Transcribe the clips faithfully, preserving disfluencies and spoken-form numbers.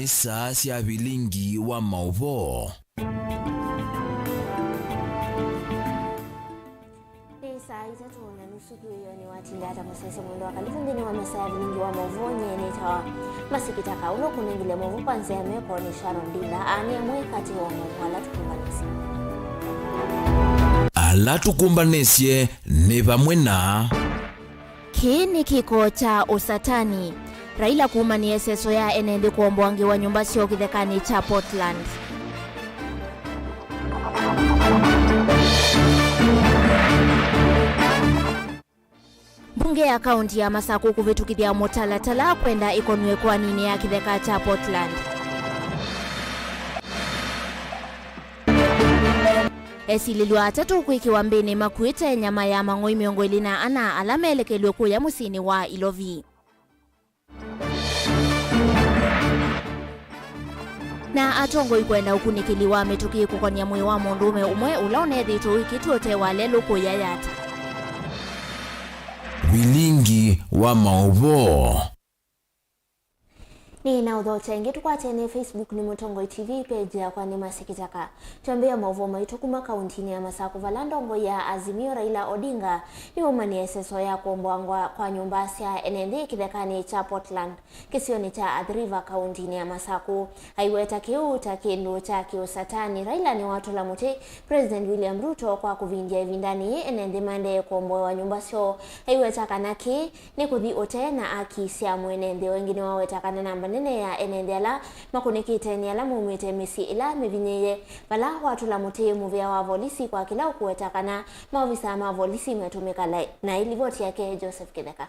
Nĩ saa sya vilingi wa maũvoo. Nĩ saa itatũ na nusu kĩwĩonĩ wa Tinda ata mũsese mwendo wa kalivu nthĩnĩ wa mesa ya vilingi wa maũvoo. Nyie nĩtawa Masikitaka. Ũla ũkũnengile maũvoo kwa nzĩa ya meko nĩ Sharon Dinda. Aa nĩ amwe katĩ wa maũvoo ala tũkũmbanĩsye. Ala tũkũmbanĩsye nĩ vamwe na. Kĩĩ nĩ kĩko kya ũsatani. Raila kumanĩa ĩseso ya ene nthĩ kũomboa ngewa nyũmba syoo kĩthekanĩ kya Portland. Mbunge ya kaunti ya Masakũ kũvĩtũkĩthya mũtalatala kwenda ĩkonw'e koaninĩ ya kĩtheka kya Portland. Esilĩlw'a atatũ kwĩkĩwa mbĩnĩ makuĩte nyama ya mang'oi mĩongo ĩlĩ na ana ala melekelw'e kũya mũsyĩnĩ wa Ilovi. Na atongoi kwenda ũkunĩkĩli wa mĩtũkĩ kũkonya mwĩĩ wa mũndũũme ũmwe ũla ũnethĩĩtwe ũikĩtw'e ũtee wa lelũ kũya Yatta. Vilingi wa maũvoo. Nĩ na ũthokya ĩngĩ tũkwatene Facebook nĩ Mũtongoi T V, page yakwa nĩ Masikitaka. Twambĩĩa maũvoo maitũ kuma kauntinĩ ya Masakũ, vala ndongoi ya Azimio Raila Odinga nĩwaumanĩa ĩseso ya kũomboangwa kwa nyũmba sya ene nthĩ kĩthekanĩ kya Portland, kĩsionĩ kya Athi River, kauntinĩ ya Masakũ. Aiweta kĩu ta kĩndũ kya kĩũsatani. Raila nĩwatũla mũtĩ President William Ruto kwa kũvindya ĩvindanĩ yĩĩ ene nthĩ maendee kũomboewa nyũmba syoo. Aiweta kana kĩĩ nĩ kũthi ũtee na aki sya mwene nthĩ. O ĩngĩ nĩwaweta kana namba nene ya ene nthĩ ala makũnĩkĩte nĩ ala maumĩte mĩsyĩ ĩla mĩvinyĩĩe, vala watũla mũtĩ mũvĩa wa volisi kwa kĩla ũkũweta kana maovisaa ma volisi metũmĩka lai. Na ĩlivoti yake Joseph Kĩtheka.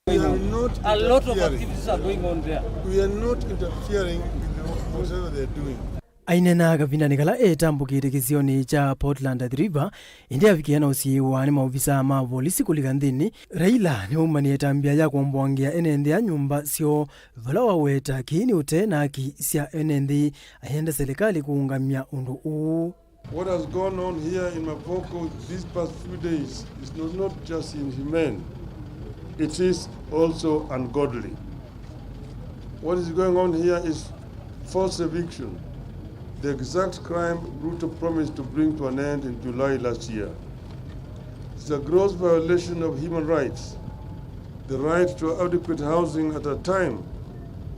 We are not A lot of interfering. Activities are going on there. We are not interfering with the, whatever they are doing. Aineena kavindanĩ kala etambũkĩte kĩsionĩ kya Portland Athi River, ĩndĩ avikĩa na ũsiĩĩwa nĩ maovisaa ma volisi kũlika nthĩnĩ. Raila nĩwaumanĩe ĩtambya ya kũomboangĩa ene nthĩ a nyũmba syoo, vala waweta kĩĩ nĩ ũtee na aki sya ene nthĩ, ayenda silikalĩ kũũngamya ũndũ ũũ. What has gone on here in Mavoko these past few days is not, not just inhumane, it is also ungodly. What is going on here is forced eviction, the exact crime Ruto promised to bring to an end in July last year. It's a gross violation of human rights, the right to adequate housing at a time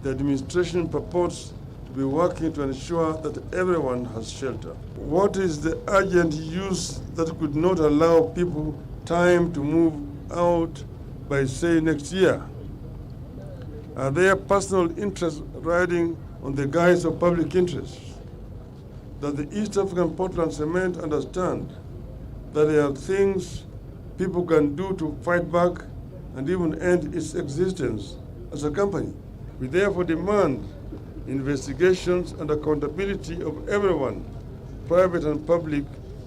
the administration purports to be working to ensure that everyone has shelter. What is the urgent use that could not allow people time to move out by, say, next year? Are their personal interests riding on the guise of public interest? That the East African Portland Cement understand that there are things people can do to fight back and even end its existence as a company. We therefore demand investigations and accountability of everyone, private and public,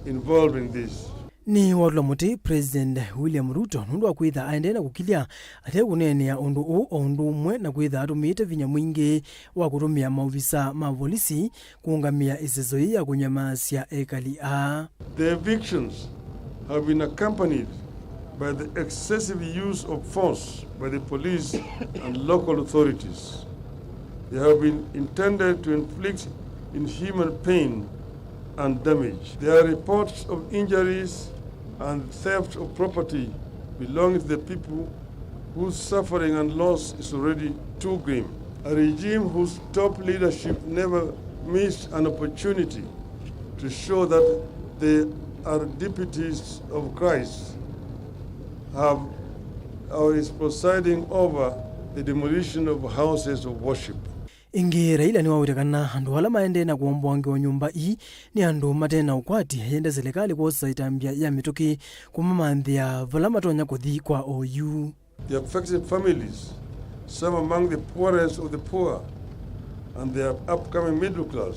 involved in this. Nĩ watũla mũtĩ President William Ruto nũndũ wa kwĩtha aendee na kũkilya ate kũneenea ũndũ ũũ o ũndũ ũmwe na kwĩtha atũmĩĩte vinya mwingĩ wa kũtũmĩa maovisa ma volisi kũũngamĩa ĩseso yĩĩ ya kũnyamaasya ekali aa. The evictions have been accompanied by the excessive use of force by the police and local authorities. They have been intended to inflict inhuman pain and damage. There are reports of injuries and theft of property belonging to the people whose suffering and loss is already too grim. A regime whose top leadership never missed an opportunity to show that they are deputies of Christ have, or is presiding over the demolition of houses of worship. Ĩngĩ, Raila nĩwaweta kana andũ ala maendee na kũomboa ngewa nyũmba ii nĩ andũ mate na ũkwati, ayenda silikalĩ kwosa ĩtambya ya mĩtũkĩ kũmamanthĩa vala matonya kũthi kwa oyu. The affected families, some among the poorest of the poor, and their upcoming middle class,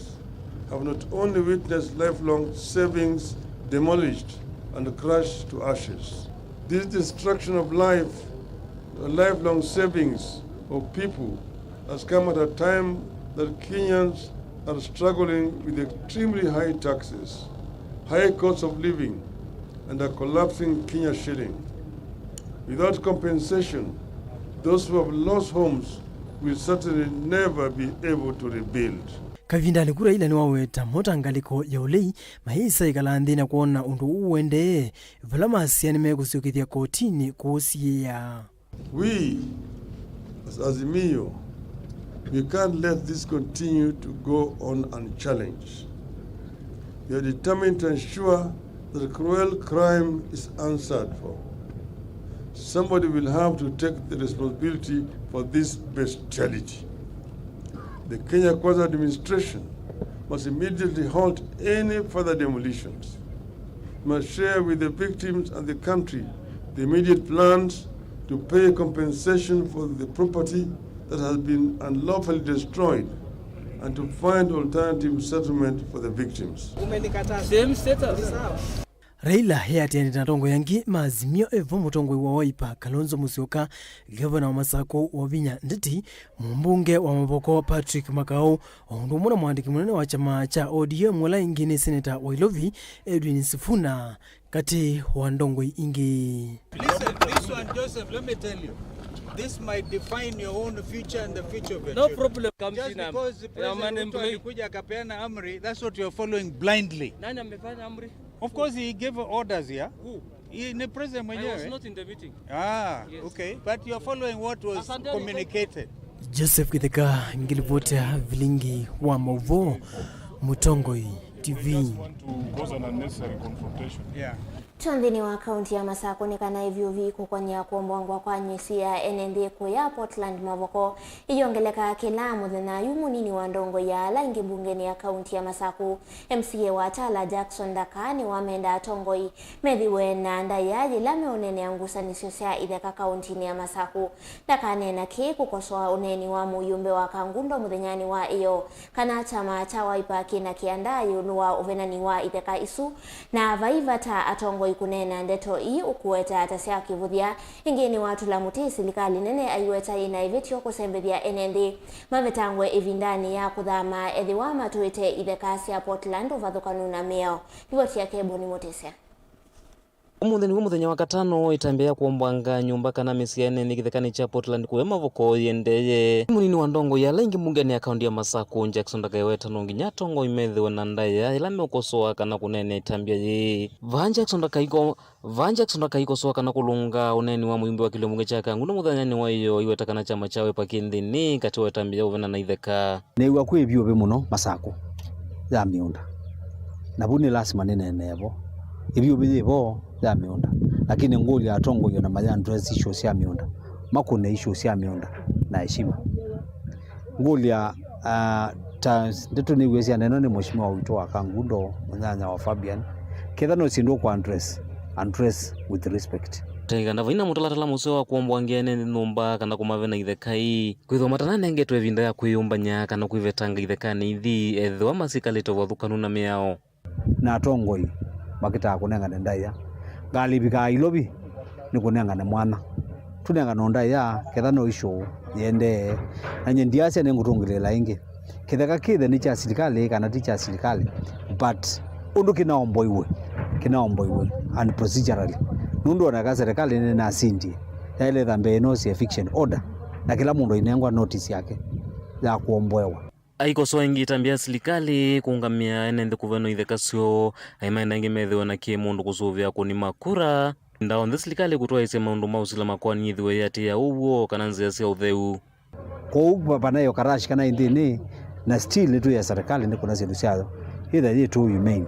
have not only witnessed lifelong savings demolished and crushed to ashes. This destruction of life, lifelong savings of people has come at a time that Kenyans are struggling with extremely high taxes, high cost of living, and a collapsing Kenya shilling. Without compensation, those who have lost homes will certainly never be able to rebuild. Kavindanĩ ku Raila nĩwaweta mo ta ngalĩko ya ũlei, mayĩsa ĩkala nthĩ na kwona ũndũ ũũ ũendee, vala masya nĩmekũsyokethya kotinĩ kũũsiĩĩa. We, as Azimio, we can't let this continue to go on unchallenged. We are determined to ensure that cruel crime is answered for. Somebody will have to take the responsibility for this bestiality. The Kenya Kwanza administration must immediately halt any further demolitions, must share with the victims and the country the immediate plans to pay compensation for the property that has been unlawfully destroyed and to find alternative settlement for the victims. Same status. Raila eatĩanĩte na atongoi angĩ ma Azimio, evo mũtongoi wa Wiper Kalonzo Musyoka, ngavana wa Masakũ Wavinya Ndeti, mũmbunge wa Mavoko Patrick Makau, o ũndũ ũmwe na mũandĩki mũnene wa kyama kya O D M, ũla ĩngĩ nĩ seneta wa Ilovi Edwin Sifuna, katĩ wa ndongoi ingĩ. Listen, this one, Joseph, let me tell you. This might define your own future and the future of your No children. Problem comes Just in. I'm, because the I'm president Ruto unemployed. Alikuja akapeana amri, that's what you're following blindly. Nani amefanya amri? Of course, he gave orders here. Who? He, ni president I was mwenyewe. Not in the meeting. Ah, Yes. Okay. But you're following what was Asante. Communicated. Joseph Kitheka, ngilipoti ya vilingi wa mauvoo, Mũtongoi T V. Just want to cause an unnecessary confrontation. Yeah. Tyo nthĩnĩ wa kaunti ya Masakũ nĩ kana ĩvyũvi kũkony'a kũombwangwa kwa nyĩsĩ ya ene nthĩ kũya Portland Mavoko iyongeleka kĩla mũthenya, yu mũnini wa ndongoi ya ala aingĩ mbungeni ya kaunti ya Masakũ, M C A wa Tala Jackson Ndaka, nĩwamenda atongoi methĩwe na ndaĩa yĩla meũneenea ngusanĩsyo sya itheka kauntinĩ ya Masakũ. Ndakaneena kĩĩ kũkosoa ũneeni wa mũyũmbe wa Kangundo mũthenyanĩ wa ĩyoo, kana kyama kya Wiper kĩna kĩandaa ĩũlũ wa ũvenani wa itheka isu, na vai vata atongoi kũneena ndeto ii ũkũweta ta sya kĩvũthya. Ĩngĩ nĩwatũla mũtĩ silikalĩ nene aiweta yĩna ĩvĩtyo kũsembethya ene nthĩ mavetangwe ĩvindanĩ ya kũthama ethĩwa matũĩte itheka sya Portland ũvathũkanu na mĩao. Livoti yake Boni Mũtĩsya. Ũmũnthĩ nĩw'o mũthenya wa katano ĩtambya ya kũombwanga nyũmba kana mĩsyĩ ya ene nthĩ kĩthekanĩ kya Portland kũya Mavoko yĩendee. Mũnini wa ndongoi ya ala aingĩ mbungenĩ ya kaunti ya Masakũ, Jackson Ndaka, eweta no nginya atongoi methĩwe na ndaĩa yĩla meũkosoa kana kũneenea ĩtambya yĩĩ. Vaa Jackson Ndaka aiko-, vaa Jackson Ndaka aikosoa kana kũlũnga ũneeni wa mũyumbe wa kĩlio mbunge kya Kangundo mũthenyanĩ wa ĩyoo, aiweta kana kyama kya Wiper kĩ nthĩnĩ katĩ wa ĩtambya ya ũvena na itheka. Neew'a kwĩ ĩvyũvĩ mũno Masakũ ya mĩũnda, na vu nĩ lasima nĩneenee vo. Ĩvyũvĩ yĩ vo ya mĩũnda, lakini ngũlya atongoi ona maya address issues sya mĩũnda, makũne issues sya mĩũnda na heshima. Ngũlya, ah, ta ndeto nĩw'e syaneenwa nĩ mheshimiwa witũ wa Kangundo, mũnyanya wa Fabian, ketha no syĩndũ kũ address, address with respect. Tengana vaina mũtalatala mũseo wa kũombwangĩa ene nthĩ nyũmba kana kũmavena itheka ii. Kwĩthĩwa matananengetwe ĩvinda ya kwĩyũmbany'a kana kwĩvetanga ithekanĩ ithi, ethĩwa masikalĩte ũvathũkanu na mĩao. Na atongoi makĩtaa kũnengane ndaĩa, ngalĩvikaa Ilovi nĩ kũnengane mwanya. Tũnengane o ndaĩa, ketha no issue yĩendee. Na nyie ndiasya nĩngũtũngĩlĩĩla ĩngĩ. Kĩtheka kĩthe nĩ kya silikalĩ kana ti kya silikalĩ, but ũndũ kĩnaomboiwe, kĩnaomboiwe and procedurally. Nũndũ oneka serikali nĩnasindie, yaĩle ĩtha mbee ĩno si eviction order, na kĩla mũndũ ainengwa notice yake ya kũomboewa. Aikosoa ĩngĩ ĩtambya ya silikalĩ kũũngamĩa ene nthĩ kũvenwa itheka syoo, aimaenda ĩngĩ methĩwe na kĩĩ mũndũ kũsũvĩa kũni ma kura. Nda onthe silikalĩ kũtwaĩĩsya maũndũ ma ũsila makoani yĩthĩwe yĩatĩĩa ũw'o kana nzĩa sya ũtheu. Kwoou va-, vanaĩ o karashi kana ĩ nthĩnĩ, na still nĩtwĩe serikali nĩkũna syĩndũ syayo, ĩtha yĩ too humane,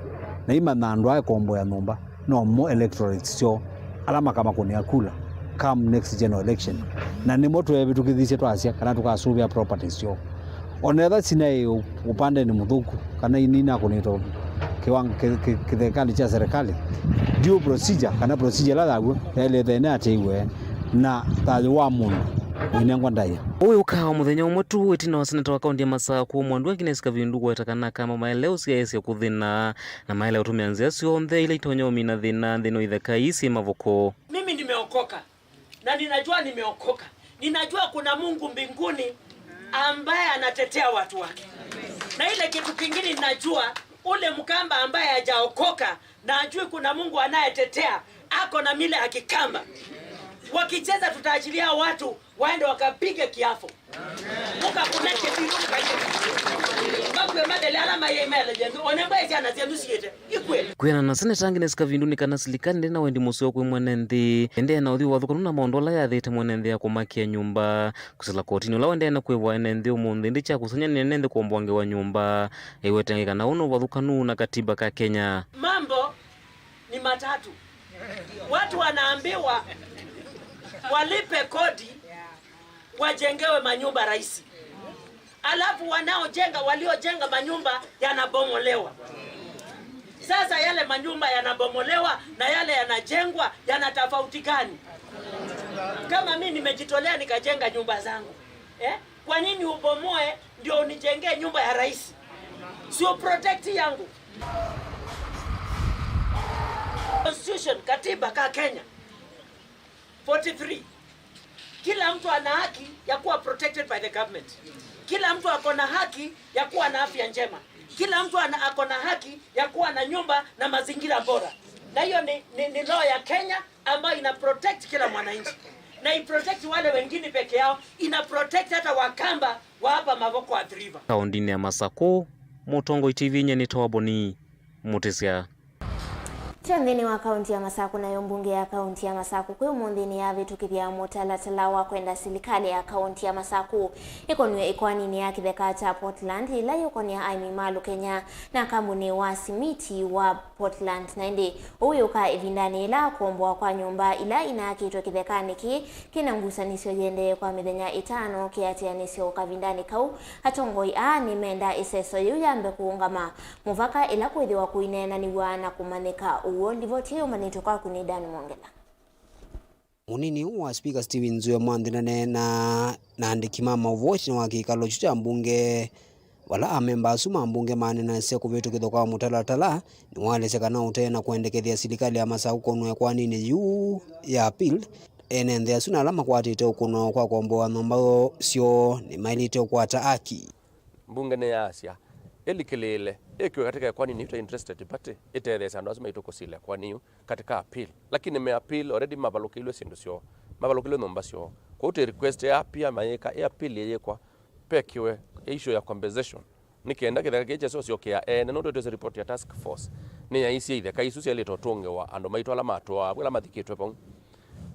na imanya andũ aa ĩkomboea nyũmba no mo electorates syoo ala makamakũnĩa kula come next general election, na nĩmo tweevĩtũkĩthisye twasya kana tũkasũvĩa properties syoo. Ona etha sinaĩ ũ-, ũpandenĩ mũthũku kana ininakũnĩtwe kĩwang-, kĩ-, kĩ-, kĩthekalĩ kya serikali, due procedure kana procedure ĩla yaw'o yaĩle ĩthĩne atĩĩwe na thayũ wa mũndũ ũinengwa ndaĩa. Ũũ wĩũkaa o mũthenya ũmwe tu ĩtina wa seneta wa kaunti ya Masakũ, Mwandu Agnes Kavindu, kũweta kana Akamba maĩle ũsyaĩĩsya kũthĩna na maĩle ũtũmĩa nzĩa syonthe ila itonya ũmina thĩna nthĩnĩ wa itheka ii syĩ Mavoko. Mimi nimeokoka. Na ninajua nimeokoka. Ninajua kuna Mungu mbinguni ambaye anatetea watu wake. Na ile kitu kingine ninajua, ule Mkamba ambaye hajaokoka na ajui kuna Mungu anayetetea, ako na mila ya Kikamba. Wakicheza, tutaachilia watu waende wakapige kiafu. Mũkakũna kĩvindu mũkaie. Makw'e mathele ala mayĩmele yendu, one mbaĩ syana syenyu siĩte. Ikw'e. Kwĩanana na seneta Agnes Kavindu nĩ kana silikalĩ ndĩna wendi mũseo kwĩ mwene nthĩ. Ĩndĩ ena ũthyũ ũvathũkanu na maũndũ ala yathĩte mwene nthĩ ya kũmakĩa nyũmba. Kũsila kotinĩ ũla ũendee na kwĩvwa ene nthĩ ũmũnthĩ, ĩndĩ kya kũsany'a nĩ ene nthĩ kũomboa ngewa nyũmba. Ĩwetangĩka na ũũ nĩ ũvathũkanu na katiba ka Kenya. Mambo ni matatu. Watu wanaambiwa walipe kodi, wajengewe manyumba rahisi. Alafu wanaojenga, waliojenga manyumba yanabomolewa. Sasa yale manyumba yanabomolewa na yale yanajengwa yana tofauti gani? Kama mi nimejitolea nikajenga nyumba zangu, eh? Kwa nini ubomoe ndio unijengee nyumba ya rahisi? Sio protect yangu. Constitution, katiba ka Kenya forty-three. Kila mtu ana haki ya kuwa protected by the government. Kila mtu ako na haki ya kuwa na afya njema. Kila mtu ana, ako na haki ya kuwa na nyumba na mazingira bora. Na hiyo ni, ni, ni law ya Kenya ambayo ina protect kila mwananchi. Na i protect wale wengine peke yao, ina protect hata Wakamba wa hapa Mavoko Athi River. Kaũntĩnĩ ya Masakũ, Mũtongoi T V nyie nĩtawa Boni Mũtĩsya. Kya nthĩnĩ wa kaũntĩ ya Masakũ, nayo mbunge ya kaũntĩ ya Masakũ kwĩ ũmũnthĩ nĩyavĩtũkĩthya mũtalatala wa kwenda silikalĩ ya kaũntĩ ya Masakũ ĩkonw'e ĩkoaninĩ ya kĩtheka kya Portland, yĩla yũkonĩa aĩmi ma Lũkenya na kambunĩ wa simiti wa Portland. Na ĩndĩ ũu wĩũka ĩvindanĩ yĩla kũomboa kwa nyũmba ila inaakĩtwe kĩthekanĩ kĩĩ kĩna ngusanĩsyo yĩendee kwa mĩthenya ĩtano kĩatĩanĩsyo kavindanĩ kau. Atongoi aa nĩmenda ĩseso yĩu yambe kũũngama mũvaka ĩla kwĩthĩwa kũineenanĩw'a na kũmanyĩka ũw'o. Livoti ĩĩ yũmbanĩtw'e kwaku nĩ Dan Mwongela. Mũnini ũũ wa Spika Stephen Nzue Mwanthi naneenaa na andĩki ma maũvoo ĩtina wa kĩkalo kyu kya mbunge, vala amemba asu ma mbunge maneenanĩsye kũvĩtũkĩthwa kwa mũtalatala, nĩwaelesya kana ũtee na kwendekethya silikalĩ ya Masakũ kũnwa ĩkoaninĩ yĩu ya appeal, ene nthĩ asu na ala makwatĩte ũkũno kwa kũomboa nyũmba syoo nĩmaĩlĩte ũkwata aki. Mbunge nĩyaasya ĩlikĩlĩĩle ĩkĩwe katika ĩkoaninĩ yĩu ta interested party ĩtetheesye andũ asu maitũ kũsila ĩkoani yĩu katika appeal. Lakini me appeal already mavalũkĩilwe syĩndũ syoo, mavalũkĩilwe nyũmba syoo. Kwoou twĩ request ya appeal mayĩka, ĩ appeal yĩyĩkwa, pekiwe issue ya compensation. Nĩ kenda kĩtheka kĩĩ kyasyosyokea ene, nũndũ twĩtwĩsĩ report ya task force nĩyaisye itheka isu syaĩlĩte ũtũngĩwa andũ maitũ ala matũaa vu, ala mathikĩtwe vau.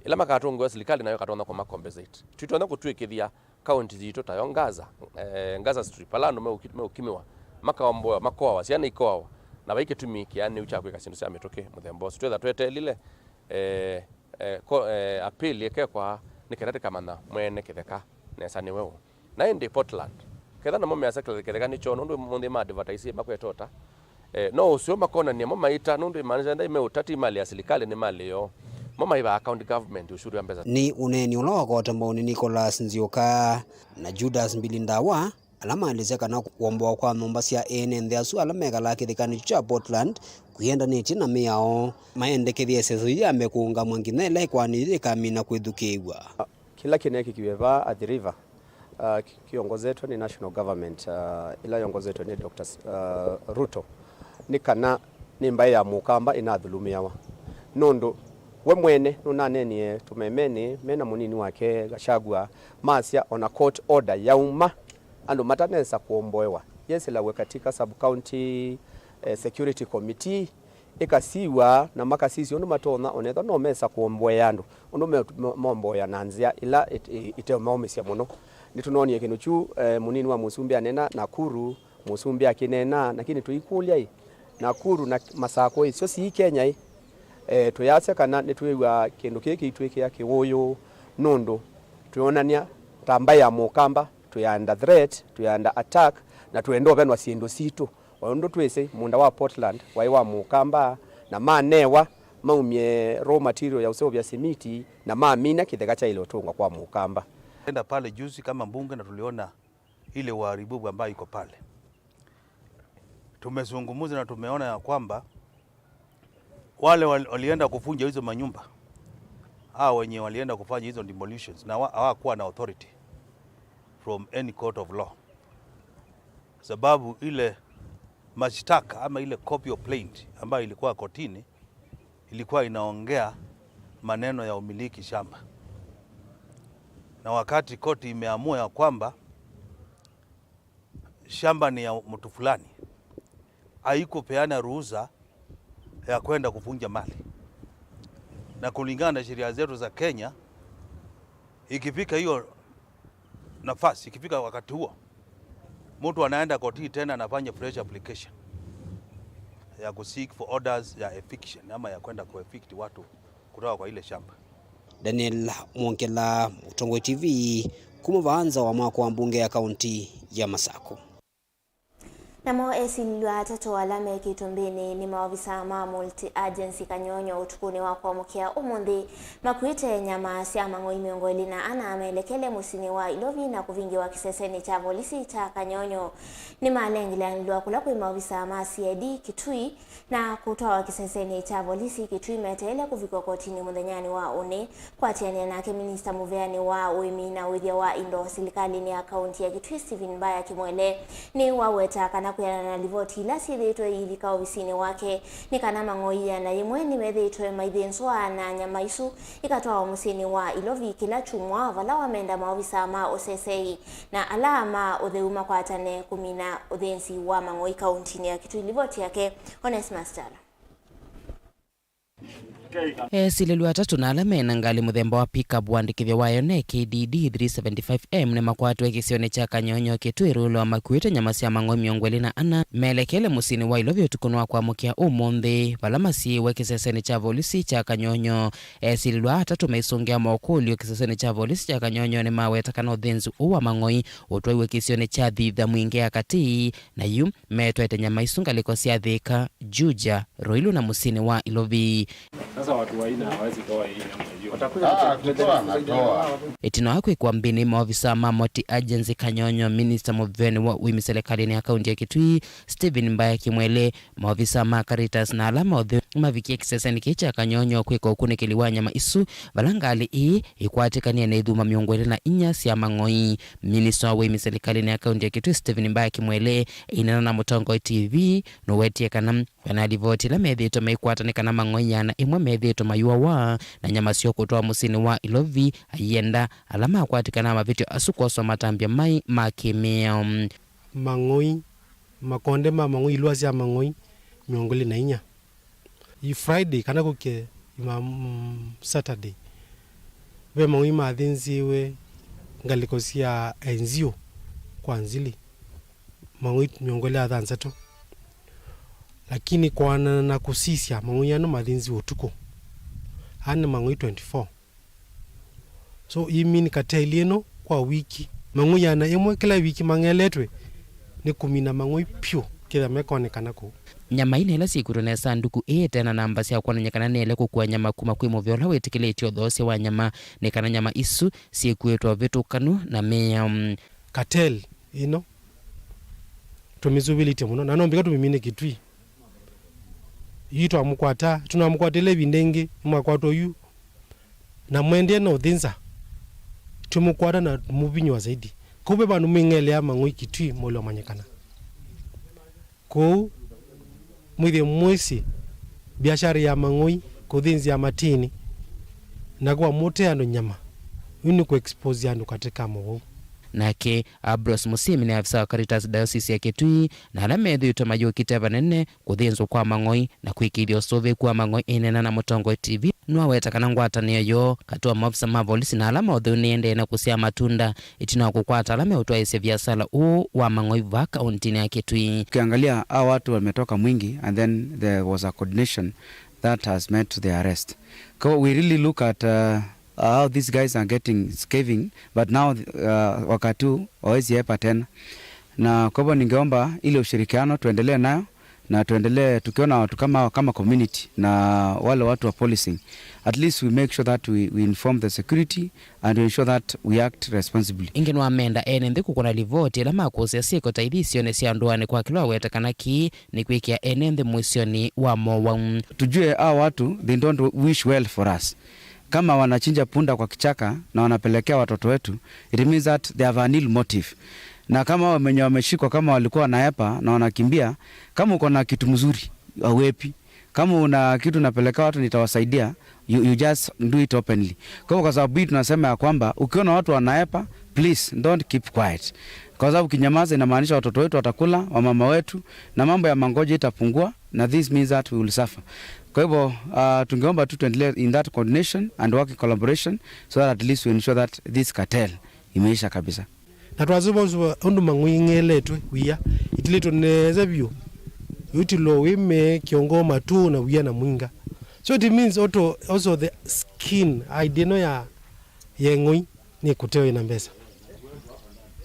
Ĩla makatũngĩwa, silikalĩ nayo ĩkatonya kũma compensate. Tũitonya kũtw'ĩkĩthya kaũnti yitũ tayo Gaza, eh, Gaza Strip, ala andũ meũki-, meũkimĩwa, makaomboewa, makoawa, syana ikoawa, na vai kĩtumi kĩanĩu kya kwĩka syĩndũ sya mĩtũkĩ mũthemba ũsu. Twĩtha tweteelile, eh, eh, ko-, eh, appeal ĩkekwa nĩ kenda tĩkamanya mwene kĩtheka nesa nĩwe ũ. Na ĩndĩ Portland, ketha namo measya kĩtheka nĩ kyoo, nũndũ mũnthĩ ma advertise makwete ũta, eh, no ũseo makonania mo maita, nũndũ ĩmaanisha ndai meũta ti mali ya silikalĩ, nĩ mali yoo. Mo maivaa county government ushuru ya mbesa. Nĩ ũneeni ũla wa kota mbaũnĩ Nicholas Nzioka na Judas Mbilindawa, ala maelesya kana kũomboa kwa nyũmba sya ene nthĩ asu ala mekalaa kĩthekanĩ kyu kya Portland kwiendanĩtye na mĩao, maendekethya ĩseso yĩu yambe kũũngamw'a nginya ĩla ĩkoani yĩu yĩkamina kwĩthukĩĩw'a. Kĩla kĩneekĩkiwe vaa Athi River, uh, kĩongozetwe nĩ national government, uh, ĩla yongozetwe nĩ Doctor S-, uh, Ruto, nĩ kana nĩ mbaĩ ya Mũkamba ĩnathulumĩawa. Nũndũ we mwene nũnaneenie tũmemenĩ me na mũnini wake Gachagua, masya ona court order yauma, andũ matanesa kũomboewa, yesĩlawe katika sub county, eh, security committee, ĩkasiwa na makasisya ũndũ matonya, onethwa no mesa kũomboea andũ, ũndũ me-, mo-, momboea na nzĩa ila ĩt-, ĩ-, iteũmaũmĩsya mũno. Nĩtũnoonie kĩndũ kyu, eh, mũnini wa mũsumbĩ anena Nakuru, mũsumbĩ akĩneena, lakini tũikũlya-ĩ, Nakuru na Masakũ-ĩ, syo sii Kenya-ĩ? Eh, tũyasya kana nĩtwĩw'aa kĩndũ kĩĩ kĩitwĩkĩa kĩwũyũ, nũndũ twĩonany'a ta mbaĩ ya Mũkamba, twĩ under threat, twĩ under attack, na twenda ũvenwa syĩndũ sitũ. O ũndũ twĩsĩ, mũũnda wa Portland waĩ wa Mũkamba, na manewa maumye raw material ya ũseũvya simiti, na mamina kĩtheka kyaĩle ũtũngwa kwa Mũkamba. Enda pale juzi kama mbunge na tuliona ile uharibifu ambayo iko pale. Tumezungumza na tumeona ya kwamba wale wal-, walienda kuvunja hizo manyumba, hao wenye walienda kufanya hizo demolitions, na wa-, hawakuwa na authority from any court of law, sababu ile mashtaka ama ile copy of plaint ambayo ilikuwa kotini ilikuwa inaongea maneno ya umiliki shamba, na wakati koti imeamua ya kwamba Shamba ni ya mtu fulani, haikupeana ruhusa ya kwenda kuvunja mali. Na kulingana na sheria zetu za Kenya, ikifika hiyo nafasi, ikifika wakati huo, mtu anaenda kotini tena, anafanya fresh application ya ku seek for orders ya eviction, ama ya kwenda ku evict watu kutoka kwa ile shamba. Daniel Mwongela, Mũtongoi T V, kuma vaa nza wa mwako wa mbunge ya kaunti ya Masako. Namo esilĩlw'a atatũ ala me kĩtũmbĩnĩ nĩ maovisa ma Multi Agency Kanyonyo ũtukũnĩ wa kwamũkĩa ũmũnthĩ makuĩte nyama sya mang'oi mĩongo ĩlĩ na ana melekele mũsyĩnĩ wa Ilovi na kũvingĩwa kĩsesenĩ kya volisi kya Kanyonyo. Nĩmalengeleanĩlw'a kũla kwĩ maovisa ma C I D Kitui na kũtwawa kĩsesenĩ kya volisi Kitui meteele kũvikwa kotinĩ mũthenyanĩ wa ũnĩ. Kwatĩanĩa nake, minista mũveanĩ wa ũĩmi na ũĩthya wa indo silikalĩnĩ ya kaunti ya Kitui, Stephen Mbaya Kimwele, nĩwaweta kana kwĩanana na livoti ila syĩthĩĩtwe iilika ovisinĩ wake, nĩ kana mang'oi ĩana yĩmwe nĩmethĩĩtwe maithĩnzwa na nyama isu ikatwawa mũsyĩnĩ wa Ilovi kĩla kyumwa, vala wamenda maovisa ma ũsesei na ala ma ũtheu makwatane kũmina ũthĩnzi wa mang'oi kauntinĩ ya Kitui. Livoti yake Onesmus Tala. Esilĩlw'a atatũ na ala me na ngalĩ mũthemba wa pickup wandĩkĩthyo wayo nĩ K D D three seventy-five M nĩmakwatwe kĩsionĩ kya Kanyonyo Kitui ĩũlũ wa makuĩte nyama sya mang'oi mĩongo ĩlĩ na ana melekele mũsyĩnĩ wa Ilovi ũtukũnĩ wa kwamũkĩa ũmũnthĩ, vala masiĩĩwe kĩsesenĩ kya volisi kya Kanyonyo. Esilĩlw'a atatũ maisũngĩa mokũlyo kĩsesenĩ kya volisi kya Kanyonyo nĩmaweta kana ũthĩnzi ũũ wa mang'oi ũtwaiwe kĩsionĩ kya Thitha Mwingĩ ya Katĩ, na yu metwaĩte nyama isu ngalĩko sya Thĩka, Juja, Ruilu na mũsyĩnĩ wa Ilovi. Sasa watu wa nne hawezi toa hii nyama hiyo. Watakuja. Ah, kutoa, anatoa. Ĩtina wa kwĩkwa mbĩnĩ maovisa ma Multi Agency Kanyonyo, minista mũveanĩ wa ũĩmi silikalĩnĩ ya kaunti ya Kitui, Stephen Mbaya Kimwele, maovisa ma Caritas na ala ma ũtheu mavikie kĩsesenĩ kĩĩ kya Kanyonyo kwĩka ũkunĩkĩli wa nyama isu, vala ngalĩ ĩĩ ĩkwatĩkanie na ithuma mĩongo ĩlĩ na inya sya mang'oi. Minista wa ũĩmi silikalĩnĩ ya kaunti ya Kitui, Stephen Mbaya Kimwele, ĩineena na Mũtongoi T V, nũwetie kana kwĩna livoti ila methĩĩtwe maikwata nĩ kana mang'oi ĩana ĩmwe methĩĩtwe mayũawa na nyama syoo kũtwawa mũsyĩnĩ wa Ilovi, aienda ala makwatĩkana na mavĩtyo asu kwoswa matambya mai ma kĩmĩao. Mang'oi, makonde ma mang'oi, ilũa sya mang'oi mĩongo ĩlĩ na inya. Ĩ Friday kana kũke ima, mm, Saturday, ve mang'oi mathĩnzĩĩwe ngalĩko sya Enzio kwa Nzili, mang'oi mĩongo ĩlĩ na thanthatũ. Lakini kũanana na kũsisya, mang'oi aa nĩmathĩnziwe ũtukũ. Aa nĩ mang'oi twenty-four. So, ĩ mean cartel ĩno kwa wiki, mang'oi ĩana ĩmwe kĩla wiki mang'eletwe nĩ kũmina mang'oi pyũ kĩtha mekonekana kũu. Nyama ina ila syĩkwĩtwe na ĩsanduku ĩĩ ĩte na namba sya kwonany'a kana nĩyaĩle kũkua nyama kuma kwĩ mũvea ũla wĩtĩkĩlĩtye ũthoosya wa nyama, nĩ kana nyama isu syĩkuĩtwe ũvĩtũkanu na mĩao. Cartel ĩno tũmĩsũvĩlĩtye mũno, na no mbika tũmĩmine Kitui. Yu twamũkwata, tũnamũkwatĩle ĩvinda ĩngĩ, nĩmwakwatwa yu, na mwaendee na ũthĩnza, twĩmũkwata na mũvinyĩwa zaidi. Kũu ve vandũ mwĩng'elea mang'oi Kitui mũlwa manyĩkana. Kũu mwĩthĩe mwĩsĩ biashara ya mang'oi, kũthĩnzĩa matĩnĩ, na kwa mũte andũ nyama, yu nĩ kũ expose andũ katĩ ka mũwau. Nake Ambrose Mũsimi nĩ avisa wa Caritas Diocese ya Kitui, na ala methĩĩtwe mayũkĩte vanene kũthĩnzwa kwa mang'oi na kwĩkĩĩthya ũsũvĩku wa mang'oi ĩneena na Mũtongoi T V, nĩwaweta kana ngwatanĩo yoo katĩ wa maovisa ma volisi na ala ma ũtheu nĩendee na kũsyaa matunda ĩtina wa kũkwata ala meũtwaĩĩsya viasala ũũ wa mang'oi vaa kauntinĩ ya Kitui. Ukiangalia, hawa watu wametoka Mwingi and then there was a coordination that has led to the arrest. So we really look at, uh, how these guys are getting scavenged, but now, uh, wakati huu hawezi hepa tena. Na kwa hivyo ningeomba ile ushirikiano tuendelee nayo, na tuendelee tukiona watu kama hawa kama community na wale watu wa policing. At least we make sure that we, we inform the security and we ensure that we act responsibly. Ĩngĩ nĩwamenda ene nthĩ kũkũna livoti ĩla makũsĩa syĩko ta ithi isionĩ sya ndũanĩ kwa kĩla waweta kana kĩĩ nĩ kwĩkĩa ene nthĩ mũisyonĩ wa mowau. Tujue hawa watu, they don't wish well for us. Kama wanachinja punda kwa kichaka na wanapelekea watoto wetu, it means that they have an ill motive. Na kama wamenye wameshikwa, kama walikuwa wanaepa na wanakimbia, kama uko na kitu mzuri, hauepi. Kama una kitu unapelekea watu, nitawasaidia, you, you just do it openly. Kwa hivyo, kwa sababu hii tunasema ya kwamba ukiona watu wanaepa, Please don't keep quiet, kwa sababu kinyamaza inamaanisha watoto wetu watakula, wamama wetu, na mambo ya mangoja itapungua, na this means that we will suffer. Kwa hivyo uh, tungeomba tu tuendelee in that coordination and work in collaboration, so that at least we ensure that this cartel imeisha kabisa. Na twasũvasũva ũndũ mang'ũi ing'eeletwe wia, itilĩtwe nesa vyũ, iutilwa wĩ me kĩongo matũ na wia na mwinga. So it means also, also the skin, hide ĩno ya, ya ng'ũi nĩ kũtewa ĩna mbesa.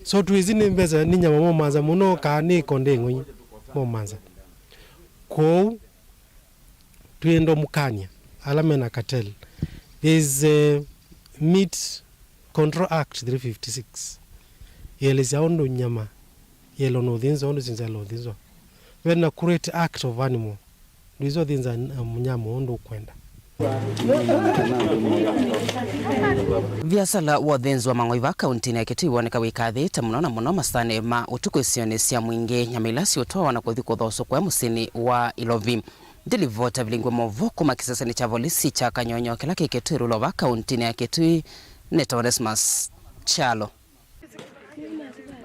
So twĩsĩ nĩ mbesa, nĩ nyama momanza mũno, kaa nĩ konde ng'ũi momanza. Kwoou twĩenda mũkany'a ala mena cartel. There is a Meat Control Act three fifty-six. Ĩelesya ũndũ nyama yĩelwa nũthĩnzwa, ũndũ syĩnzĩalwa ũthĩnzwa. Ve na Cruelty Act of Animal. Ndwĩsa ũthĩnza mũnyama ũndũ ũkwenda. Viasala wa ũthĩnzi wa mang'oi va kauntinĩ ya Kitui woneka wĩkathĩĩte mũno, na mũno masanĩ ma ũtukũ isionĩ sya mwingĩ, nyama ila siũtwawa na kũthi kũthosũkwa mũsyĩnĩ wa Ilovi. Ndilivota vilingwe maũvoo kuma kĩsesenĩ kya volisi kya Kanyonyo kĩla kĩ Kitui Rulo va kauntinĩ ya Kitui. Nĩ Onesmus Kyalo.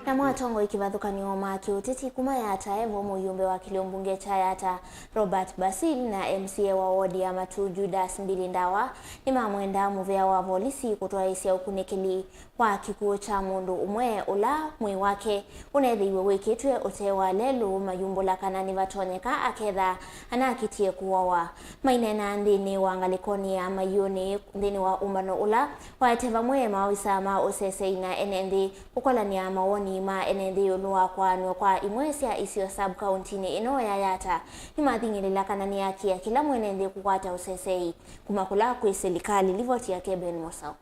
Namo atongoi kĩvathũkany'o ma kĩũteti kuma Yatta e vo mũyũmbe wa kĩlio mbunge kya Yatta Robert Basil na M C A wa wodi ya Matu Judas Mbili Ndawa nĩmamwendaa mũvĩa wa volisi kũtwaĩĩsya ũkunĩkĩli wa kĩkw'ũ kya mũndũ ũmwe ũla mwĩĩ wake ũneethĩiwe wĩkĩtw'e ũtee wa lelũ mayumbũla kana nĩvatonyeka aketha anakĩtie kũawa. Maineena nthĩnĩ wa ngalĩkonĩ ya Maiũnĩ nthĩnĩ wa ũmbano ũla waete vamwe maovisaa ma ũsesei na ene nthĩ kũkolany'a mawoni ma ene nthĩ ĩũlũ wa kwaanw'a kwa imwe sya isio sub-kauntinĩ ĩno ya Yatta, nĩmathing'ĩlĩla kana nĩ haki ya kĩla mwene nthĩ kũkwata ũsesei kuma kũla kwĩ silikalĩ. Livoti yake Ben Mosau.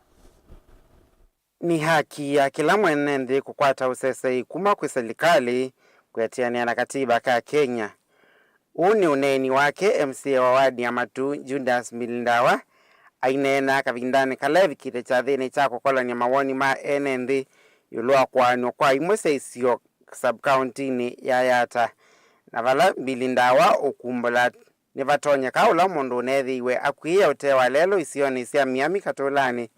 Nĩ haki ya kĩla mwene nthĩ kũkwata ũsesei kuma kwĩ silikalĩ kũatĩanĩa na katiba ka Kenya. Ũũ nĩ ũneeni wake M C A wa wadi ya Matu, Judas Mbili Ndawa, aineena kavindanĩ kala evikĩte kyathĩnĩ kya kũkolany'a mawoni ma ene nthĩ ĩũlũ wa kwaanw'a kwa imwe sya isio sub-kauntinĩ ya Yatta. Na vala Mbili Ndawa ũkumbũla nĩvatonyeka ũla mũndũ ũneethĩiwe akw'ĩĩe ũtee wa lelũ isionĩ sya Miami Katũlanĩ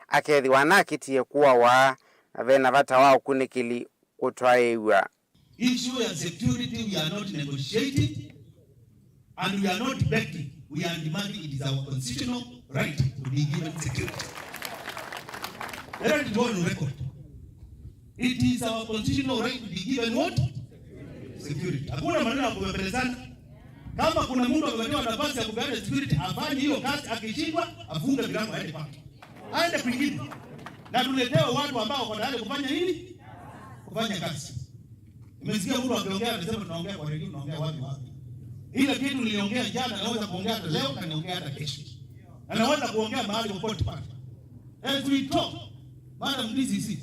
akethĩwa anakĩtie kũawa, na ve na vata wa ũkunĩkĩli kũtwaĩĩw'a. Issue ya security, we are not negotiating and we are not begging. We are demanding, it is our constitutional right to be given security. Let it go on record. It is our constitutional right to be given what? Security. Hakuna maneno ya kubembelezana. Kama kuna mtu amepatiwa nafasi ya kupeana security, afanye hiyo kazi, akishindwa, afunge milango aende kwake. Aende kwingine. Na tuletewe watu ambao wako tayari kufanya nini? Kufanya kazi. Nimesikia mtu akiongea, anasema tunaongea kwa redio, tunaongea wapi wapi. Ile kitu niliongea jana, naweza kuongea hata leo, na niongea hata kesho. Na naweza kuongea mahali popote pale. As we talk, Madam D C C,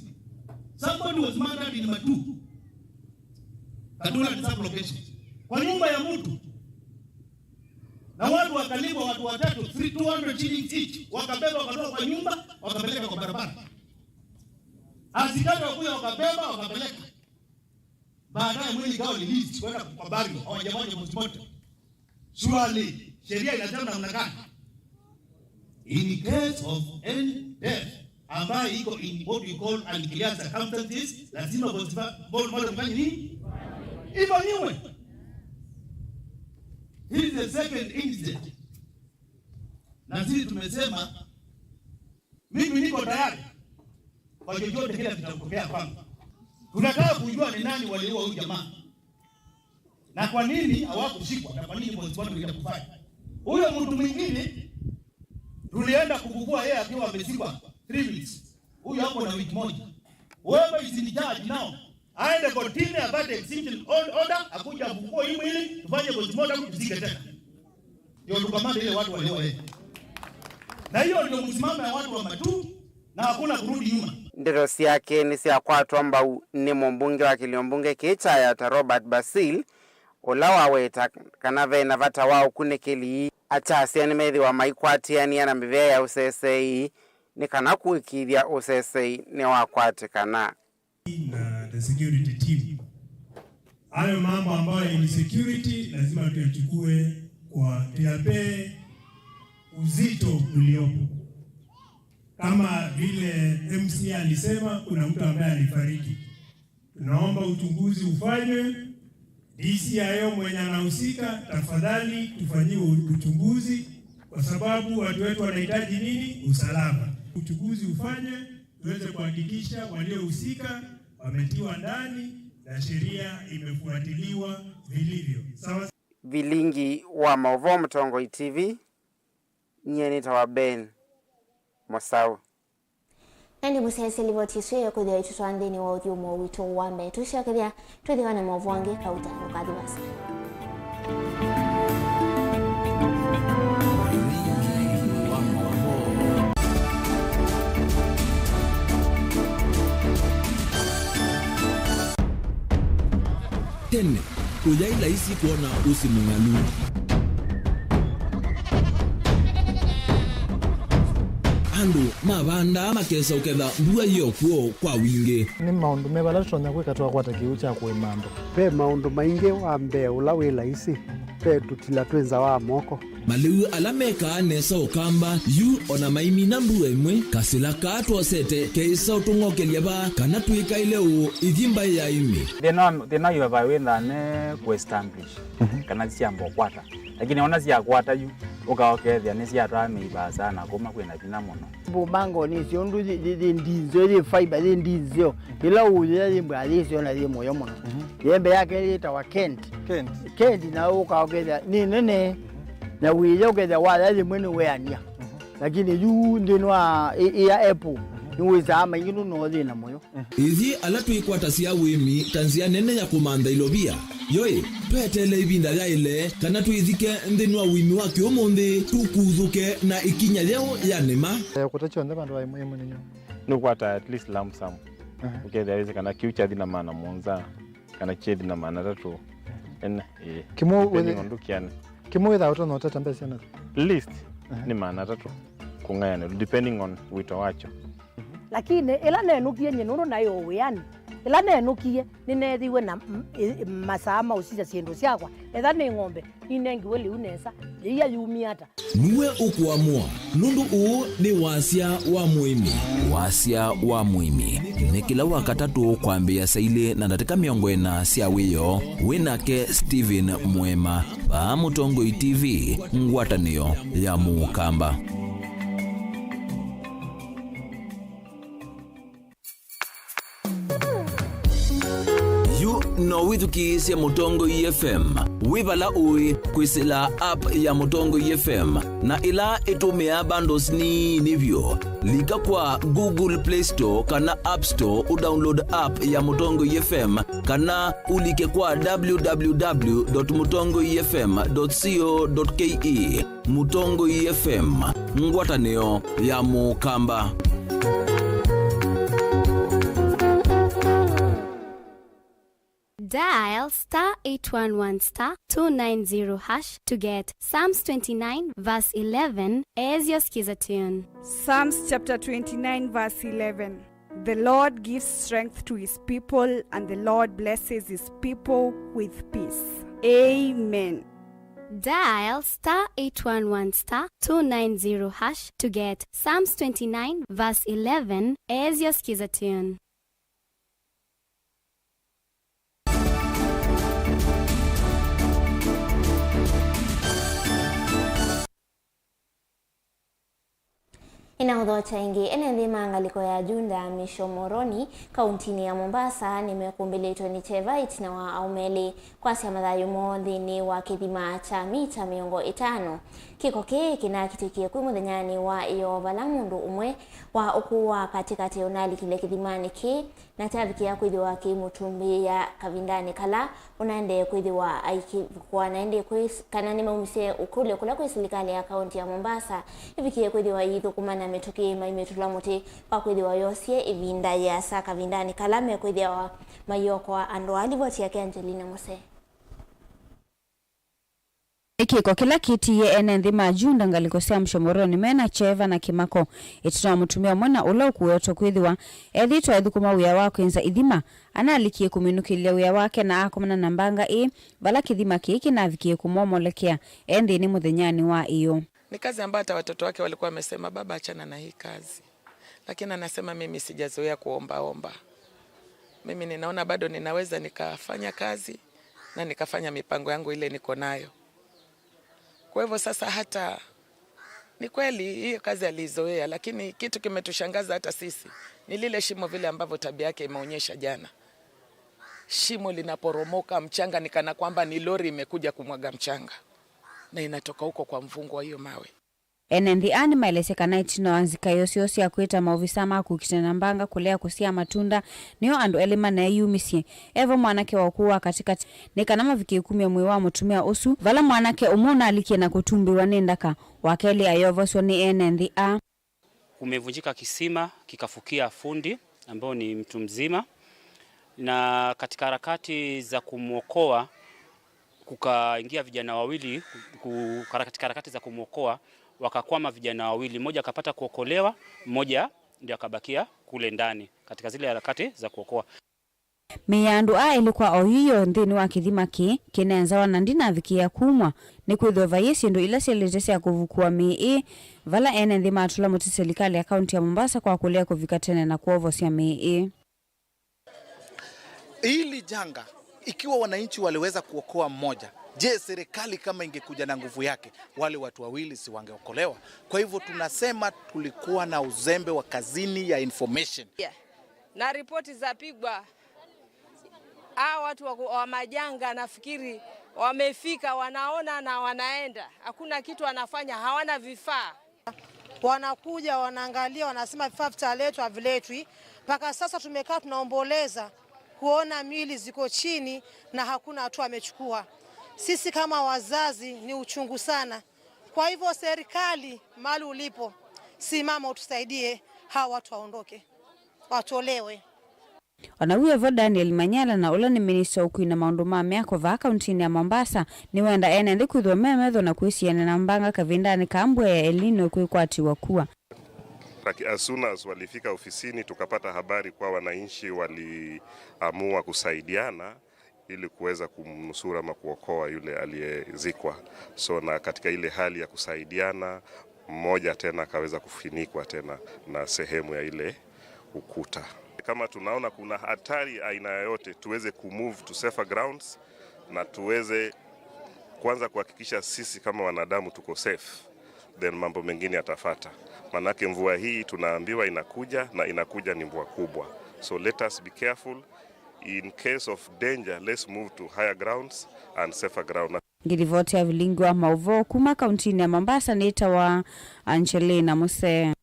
somebody was murdered in Matu. Katula ni sub-location. Kwa nyumba ya mtu. Na watu wakalipwa, watu watatu, three, two hundred shillings each. Wakabeba, wakatoa kwa nyumba, wakapeleka kwa barabara. Askari wakuja wakabeba, wakapeleka. Baadaye mwili ikawa released kwenda kwa burial, hawajawaja postmortem. Surely, sheria inasema namna gani? In case of any death ambayo iko in what we call unclear circumstances, lazima postmortem ifanye nini? Ifanyiwe. This is the second incident. Na sisi tumesema, mimi niko tayari kwa chochote kile kitatokea kwangu. Tunataka kujua ni nani waliua huyu jamaa. Na kwa nini hawakushikwa? Na kwa nini postmortem ilikufanya? Huyo mtu mwingine tulienda kufukua yeye akiwa amezikwa three weeks. Huyo hapo na wiki moja. Whoever is in charge now, aende kotini apate execution order, akuje afukue hii mwili, tufanye postmortem, tuzike tena. Ndio tukamate ile watu waliua yeye. Na hiyo ndio msimamo ya watu wa Matu, na hakuna kurudi nyuma. Ndeto syake nĩsyakwatwa mbau nĩ mũmbunge wa kĩlio mbunge kĩĩ kya Yatta Robert Basil, ũla waweta kana ve na vata wa ũkunĩkĩli. Akyasya nĩmethĩwa maikwatĩanĩa na mĩvĩa ya ũsesei nĩ kana kũĩkĩĩthya ũsesei nĩwakwatĩkana. Na the security team. Hayo mambo ambayo insecurity lazima tuyachukue kwa, tuyapee uzito uliopo. Ama vile M C A alisema, kuna mtu ambaye alifariki. Tunaomba uchunguzi ufanywe. D C I O mwenye anahusika, tafadhali tufanyiwe uchunguzi, kwa sababu watu wetu wanahitaji nini? Usalama. Uchunguzi ufanywe, tuweze kuhakikisha waliohusika wametiwa ndani na sheria imefuatiliwa vilivyo. Sawa. Vilingi wa maũvoo Mũtongoi T V, nyie nĩtawa Ben Mũsaũ. Na nĩ mũsyaĩĩsya livoti ĩsu ĩkwĩthĩwa ĩtũtwaa nthĩnĩ wa ũthyũmũo witũ wa mbee. Tũsyokethya twĩthĩwa na maũvoo angĩ kauta ndũkathi vaasa. Tene, kũyaĩ laisi kwona ũsĩ mũng'alu. Andũ mavandaa makesa ũketha mbua yĩ o kw'o kwa wingĩ. Nĩ maũndũ meva ala tũtonya kwĩka twakwata kĩw'ũ kya kũĩma andũ? Ve maũndũ maingĩ. Wa mbee ũla wĩ laisi, ve tũtila twĩ nza wa moko. Malĩu ala mekaa nesa Ũkamba, yu o na maimina mbua ĩmwe, kasĩla kaa twosete keĩsa ũtũng'okelya vaa kana twĩkaĩle ũũ ithi mbaĩ ya ĩmĩ. Thĩna, thĩna yu vai wĩthaa ne kũ establish, mhm, kana syamba ũkwata. Lakini ona syakwata yu, ũkaokethĩa nĩsyatwaa mĩi vaasa na kuma kwĩna vinya mũno. Mbũmango nĩ syo ũndũ yĩ, yĩ, yĩ ndinzeo, yĩ fiber, yĩ ndinzeo. Ĩla ũyĩa yĩ mbwa yĩ syo na yĩ mũyo mũno. Mhm. Yembe yake yĩtawa Kent. Kent. Kent na ũkaokethĩa nĩ nene. Mhm. Na wĩya ũkethĩa waya yĩmwe nĩ weania. Mhm. Lakini yu nthĩnĩ wa ĩ, ĩ ya apple, mhm, nĩ wĩsaa maingĩ nũno thĩna mũyo. Ithyĩ ala twĩkwatasya ũĩmi ta nzĩa nene ya kũmantha ilovia, yoĩ, tweteele ĩvinda yaĩle kana twĩthike nthĩnĩ wa ũĩmi wa kĩũmũnthĩ, tũkuthũke na ĩkinya yeũ ya nĩma. Eh, kũta kyonthe vandũ va ĩmwe ĩmwe nĩnyo. Nĩũkwata at least lump sum. Aha. Ũkethĩa wĩsĩ kana kĩu kyathi na maana mũonza, kana kyethi na maana atatũ. Ene, ĩĩ. Kĩmwe depending wĩthĩ-, on ndũkĩanĩ. Kĩmwe wĩthaa ũtonya ũtata mbesa na? Least, aha, nĩ maana atatũ kũng'ayanĩlwa, depending on wĩto wakyo. Lakini ĩla nenũkie nyie nũndũ naĩ o wĩanĩ, ĩla nenũkie nĩneethiwe na m-, ĩ-, masaa ma ũsisya syĩndũ syakwa, etha nĩ ng'ombe, ninengiwe lĩu nesa, yĩia yumie ata? Nue ũkũamũa, nũndũ ũũ nĩ wasya wa mũĩmi. Wasya wa mũĩmi nĩ kĩla Wakatatũ kwambĩĩa saa ilĩ na ndatĩka mĩongo ĩna sya wĩoo. Wĩ nake Stephen Mwema, vaa Mũtongoi T V, ngwatanĩo ya Mũkamba. Yu no wĩthukĩĩsye Mũtongoi F M wĩ vala ũĩ kwĩsĩla app ya Mũtongoi F M, na ĩla ĩtũmĩaa bundles nini vyũ. Lika kwa Google Play Store kana App Store ũdownload app ya Mũtongoi F M, kana ũlike kwa w w w dot mũtongoi f m dot co dot k e. Mũtongoi F M, ngwatanĩo ya Mũkamba. Dial star eight one one star two nine zero hash to get Psalms twenty-nine verse eleven as your skiza tune. Psalms chapter twenty-nine verse eleven. The Lord gives strength to his people, and the Lord blesses his people with peace. Amen. Dial star eight one one star two nine zero hash to get Psalms twenty-nine verse eleven as your skiza tune. Nĩnaũthokya ĩngĩ. Ene nthĩ ma ngalĩko ya Junda Mishomoroni, kauntinĩ ya Mombasa, nĩmekũmbĩlĩtwe nĩ kyeva ĩtina wa aũme elĩ kwasya mathayũ moo nthĩnĩ wa kĩthima kya mita mĩongo ĩtano. Kĩko kĩĩ kĩnakitĩkie kwĩ mũthenyanĩ wa ĩyoo, vala mũndũ ũmwe wa ũkũũ wa katĩkatĩ ũnalikile kĩthimanĩ kĩĩ na kyavikĩa kwĩthĩwa kĩimũtumbĩĩa kavindanĩ kala ũnaendee kwĩthĩwa aikĩthũkũa. Na ĩndĩ kwĩ kana nĩmaumisye ũkũlyo kũla kwĩ silikalĩ ya kaunti ya Mombasa ĩvikĩe kwĩthĩwa ĩithũkũma na mĩtũkĩ maimĩtũla mũtĩ kwa kwĩthĩwa yosie ĩvinda yĩasa kavindanĩ kala mekwĩthĩawa maiokoa andũ aa. Livoti yake Angelina Mose. Nĩ kĩko kĩla kĩtiie ene nthĩ ma Junda ngalĩko sya Mshomoroni mena kyeva na kĩmako, ĩtina wa mũtumĩa ũmwe na ũla ũkũetwe kwĩthĩwa ethĩĩtwe aithũkũma wĩa wa kwĩnza ithima, analikie kũminũkĩlya wĩa wake na akomana na mbanga ĩĩ, vala kĩthima kĩĩ kĩnavikie kũmomolekea e nthĩnĩ mũthenyanĩ wa ĩyoo. Ni kazi ambayo hata watoto wake walikuwa wamesema, "Baba, achana na hii kazi." Lakini anasema, "Mimi sijazoea kuombaomba. Mimi ninaona bado ninaweza nikafanya kazi na nikafanya mipango yangu ile niko nayo." Kwa hivyo sasa, hata ni kweli hiyo kazi alizoea, lakini kitu kimetushangaza hata sisi ni lile shimo, vile ambavyo tabia yake imeonyesha jana. Shimo linaporomoka, mchanga ni kana kwamba ni lori imekuja kumwaga mchanga, na inatoka huko kwa mvungu wa hiyo mawe. Ene nthĩ aa nĩmaelesye kana ĩtina wa nzika ĩyo syoo sya kwĩta maovisaa ma kũkitana na mbanga kũlea kũsyaa matunda, nĩo andũ elĩ maneeyumisye. Evo mwanake wa ũkũũ wa katĩkatĩ nĩ kana mavikĩe kumya mwĩĩ wa mũtumĩa ũsu, vala mwanake ũmwe ũnalikie na kũtumbĩwa nĩ ndaka, wa kelĩ ayovosw'a nĩ ene nthĩ aa. Kumevunjika kisima kikafukia fundi ambao ni mtu mzima, na katika harakati za kumwokoa kukaingia vijana wawili ku-, ku-, katika harakati za kumwokoa wakakwama vijana wawili, mmoja akapata kuokolewa, mmoja ndio akabakia kule ndani katika zile harakati za kuokoa. Mĩĩ ya andũ aa elĩ kwa oyu yo nthĩnĩ wa kĩthima kĩĩ kĩneenzawa na ndinavikĩĩa kumwa, nĩkwĩthĩwa vaiĩ syĩndũ ila syaĩlĩte sya kũvukũa mĩĩ ĩĩ, vala ene nthĩ matũla mũtĩ silikalĩ ya kaunti ya Mombasa kwa kũlea kũvika tene na kwovosya mĩĩ ĩĩ. Hili janga, ikiwa wananchi waliweza kuokoa mmoja, je, serikali kama ingekuja na nguvu yake, wale watu wawili si wangeokolewa? Kwa hivyo tunasema tulikuwa na uzembe wa kazini ya information. Yeah. Na ripoti zapigwa. Hawa watu wa ku-, wa majanga nafikiri wamefika, wanaona na wanaenda. Hakuna kitu wanafanya, hawana vifaa. Wanakuja, wanaangalia, wanasema vifaa vitaletwa, haviletwi. Mpaka sasa tumekaa tunaomboleza kuona miili ziko chini na hakuna hatua amechukua. Sisi kama wazazi ni uchungu sana. Kwa hivyo serikali, mahali ulipo, simama utusaidie hawa watu waondoke, watolewe. O na wĩ o vo, Daniel Manyala, na ũla nĩ minista ũkwina maũndũ ma mĩako vaa kauntinĩ ya Mombasa, nĩwenda ene nthĩ kwĩthĩwa me metho na kwĩsiana na mbanga kavindanĩ ka mbua ya El Nino kwĩkwatiwa kua. Laki-, as soon as walifika ofisini, tukapata habari kwa wananchi waliamua kusaidiana ili kuweza kumnusuru ama kuokoa yule aliyezikwa. So, na katika ile hali ya kusaidiana, mmoja tena akaweza kufunikwa tena na sehemu ya ile ukuta. Kama tunaona kuna hatari aina yoyote, tuweze kumove to safer grounds na tuweze kwanza kuhakikisha sisi kama wanadamu tuko safe, then mambo mengine yatafuata. Manake mvua hii tunaambiwa inakuja, na inakuja ni mvua kubwa. So let us be careful. In case of danger, let's move to higher grounds and safer ground. Ngĩlivoti ya vilingi wa maũvoo kuma kauntinĩ ya Mombasa nĩtawa Angelina Musee.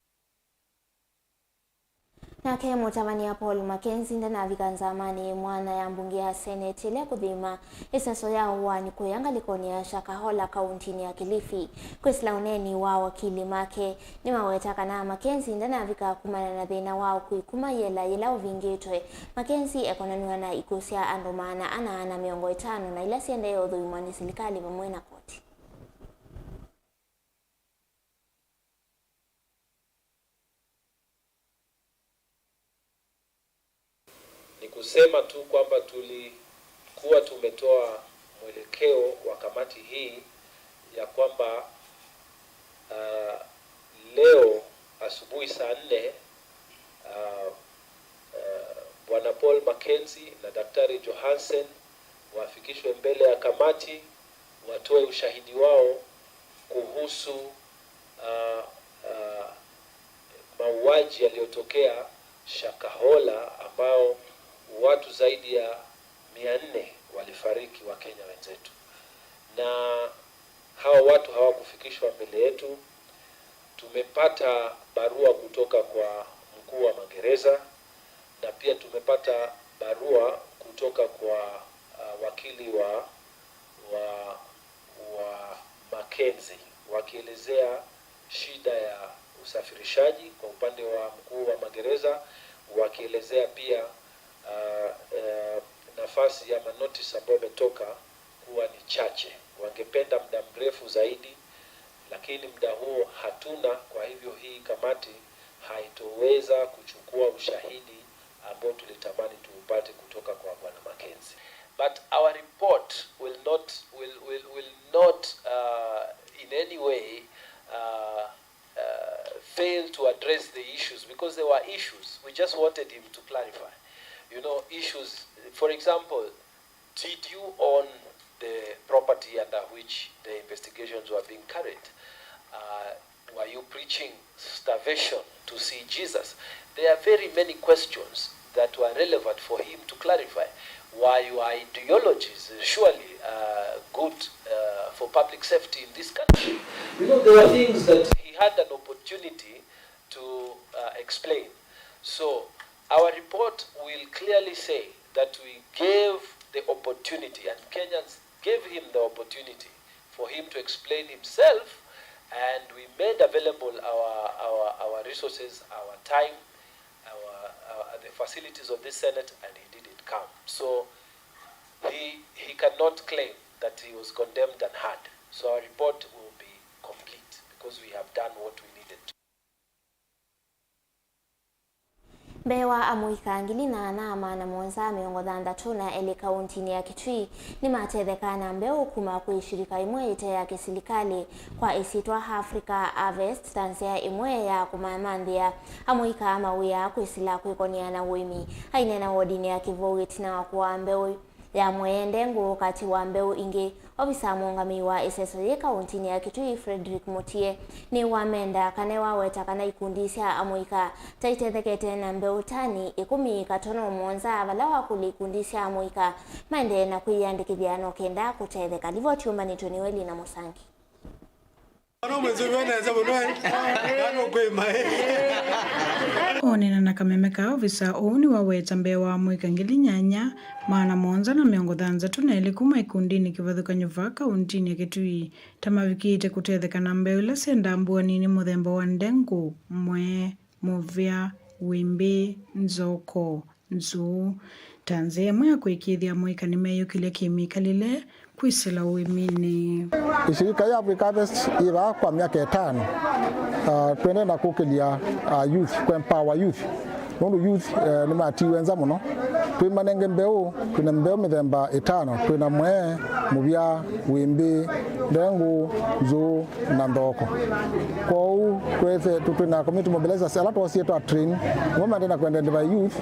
Nake mũtavany'a Paul Mackenzie ndanavika nzamanĩ ĩmwana ya mbunge ya Senate ĩla kũthima ĩseso ya ũaani kũya ngalĩkonĩ ya Shakahola, kauntinĩ ya Kilifi. Kwĩsĩla ũneeni wa awakili make, nĩmaweta kana Mackenzie ndanavika kumana na thĩna wa ũkui kuma yela yĩla ũvingĩtwe. Mackenzie ekonanw'a na ikuũ sya andũ maana ana na mĩongo ĩtano na ila siendee ũthũimwa nĩ silikalĩ vamwe na koti. Ni kusema tu kwamba tulikuwa tumetoa mwelekeo wa kamati hii ya kwamba, ah, leo asubuhi saa nne, ah, ah, Bwana Paul Mackenzie na Daktari Johansen wafikishwe mbele ya kamati, watoe ushahidi wao kuhusu, ah, ah, mauaji yaliyotokea Shakahola, ambao watu zaidi ya mia nne walifariki, wa Kenya wenzetu. Na hawa watu hawakufikishwa mbele yetu. Tumepata barua kutoka kwa mkuu wa magereza, na pia tumepata barua kutoka kwa, ah, wakili wa, wa, wa Mackenzie, wakielezea shida ya usafirishaji kwa upande wa mkuu wa magereza, wakielezea pia, ah, eh, nafasi ya manotice ambayo imetoka kuwa ni chache. Wangependa muda mrefu zaidi, lakini muda huo hatuna, kwa hivyo hii kamati haitoweza kuchukua ushahidi ambao tulitamani tuupate kutoka kwa Bwana Mackenzie. But our report will not, will, will, will not, uh, in any way, uh, uh, fail to address the issues, because there were issues. We just wanted him to clarify. You know, issues, for example, did you own the property under which the investigations were being carried? Uh, were you preaching starvation to see Jesus? There are very many questions that were relevant for him to clarify. Were your ideologies surely uh, good uh, for public safety in this country? You know, there were things that he had an opportunity to uh, explain. So our report will clearly say that we gave the opportunity, and Kenyans gave him the opportunity for him to explain himself, and we made available our, our, our resources, our time, our, our, the facilities of this Senate, and he didn't come. So he, he cannot claim that he was condemned and heard. So our report will be complete because we have done what we needed to. Mbee wa amũika ngili na ana maana mũonza mĩongo thanthatũ na elĩ kauntinĩ ya Kitui nĩmatethekaa na mbeũ kuma kwĩ shirika ĩmwe ĩte ya kĩsilikalĩ kwa ĩsyĩtwa Africa Harvest ta nzĩa ĩmwe ya kũmamanthĩa amũika mawĩa kwĩsĩla kwĩkonea na ũĩmi. Aineena wodinĩ ya Kĩvou ĩtina wa kũaa mbeũ ya mwee ndengũ katĩ wa mbeũ ingĩ. Ovisa mũũngamĩi wa ĩseso yĩ kauntinĩ ya Kitui, Frederick Mutie, nĩwamenda kana nĩwaweta kana ikundi sya amũika ta itethekete na mbeũ tani ĩkũmi katono mũonza, vala wakũlya ikundi sya amũika maendee na kwĩyĩandĩkĩthya no kenda kũtetheka. Livoti yũmbanĩtwe nĩ Welina Mũsangi. Oneena na kameme ka ovisa ũũ nĩwaweta mbee wa amũika ngili nyanya, maana mũonza na mĩongo thanthatũ na elĩ kuma ikundinĩ kĩvathũkany'o vaa kauntinĩ ya Kitui ta mavikĩte kũtetheka na mbeũ ila syendaa mbua nini mũthemba wa ndengũ, mwee, mũvĩa, wĩmbĩ, nzoko, nzou, ta nzĩa ĩmwe ya kũĩkĩĩthya amũika nĩmeyũkĩlya kĩmĩkalĩle kwĩsĩla ũĩminĩ. Ĩshirika ya Africa Harvest yĩ vaa kwa myaka ĩtano. Ah, twendee na kũkĩlya, ah, youth, kũ empower youth. Nũndũ youth, eh, nĩmatiiwe nza mũno. Twĩmanenge mbeũ, twĩna mbeũ mĩthemba ĩtano, twĩna mwee, mũvya, wĩmbĩ, ndengũ, nzou, na nthoko. Kwoou twĩthe-, tũ-, twĩna community mobilizers ala twosie twa train, nĩmo maendee na kũ identify youth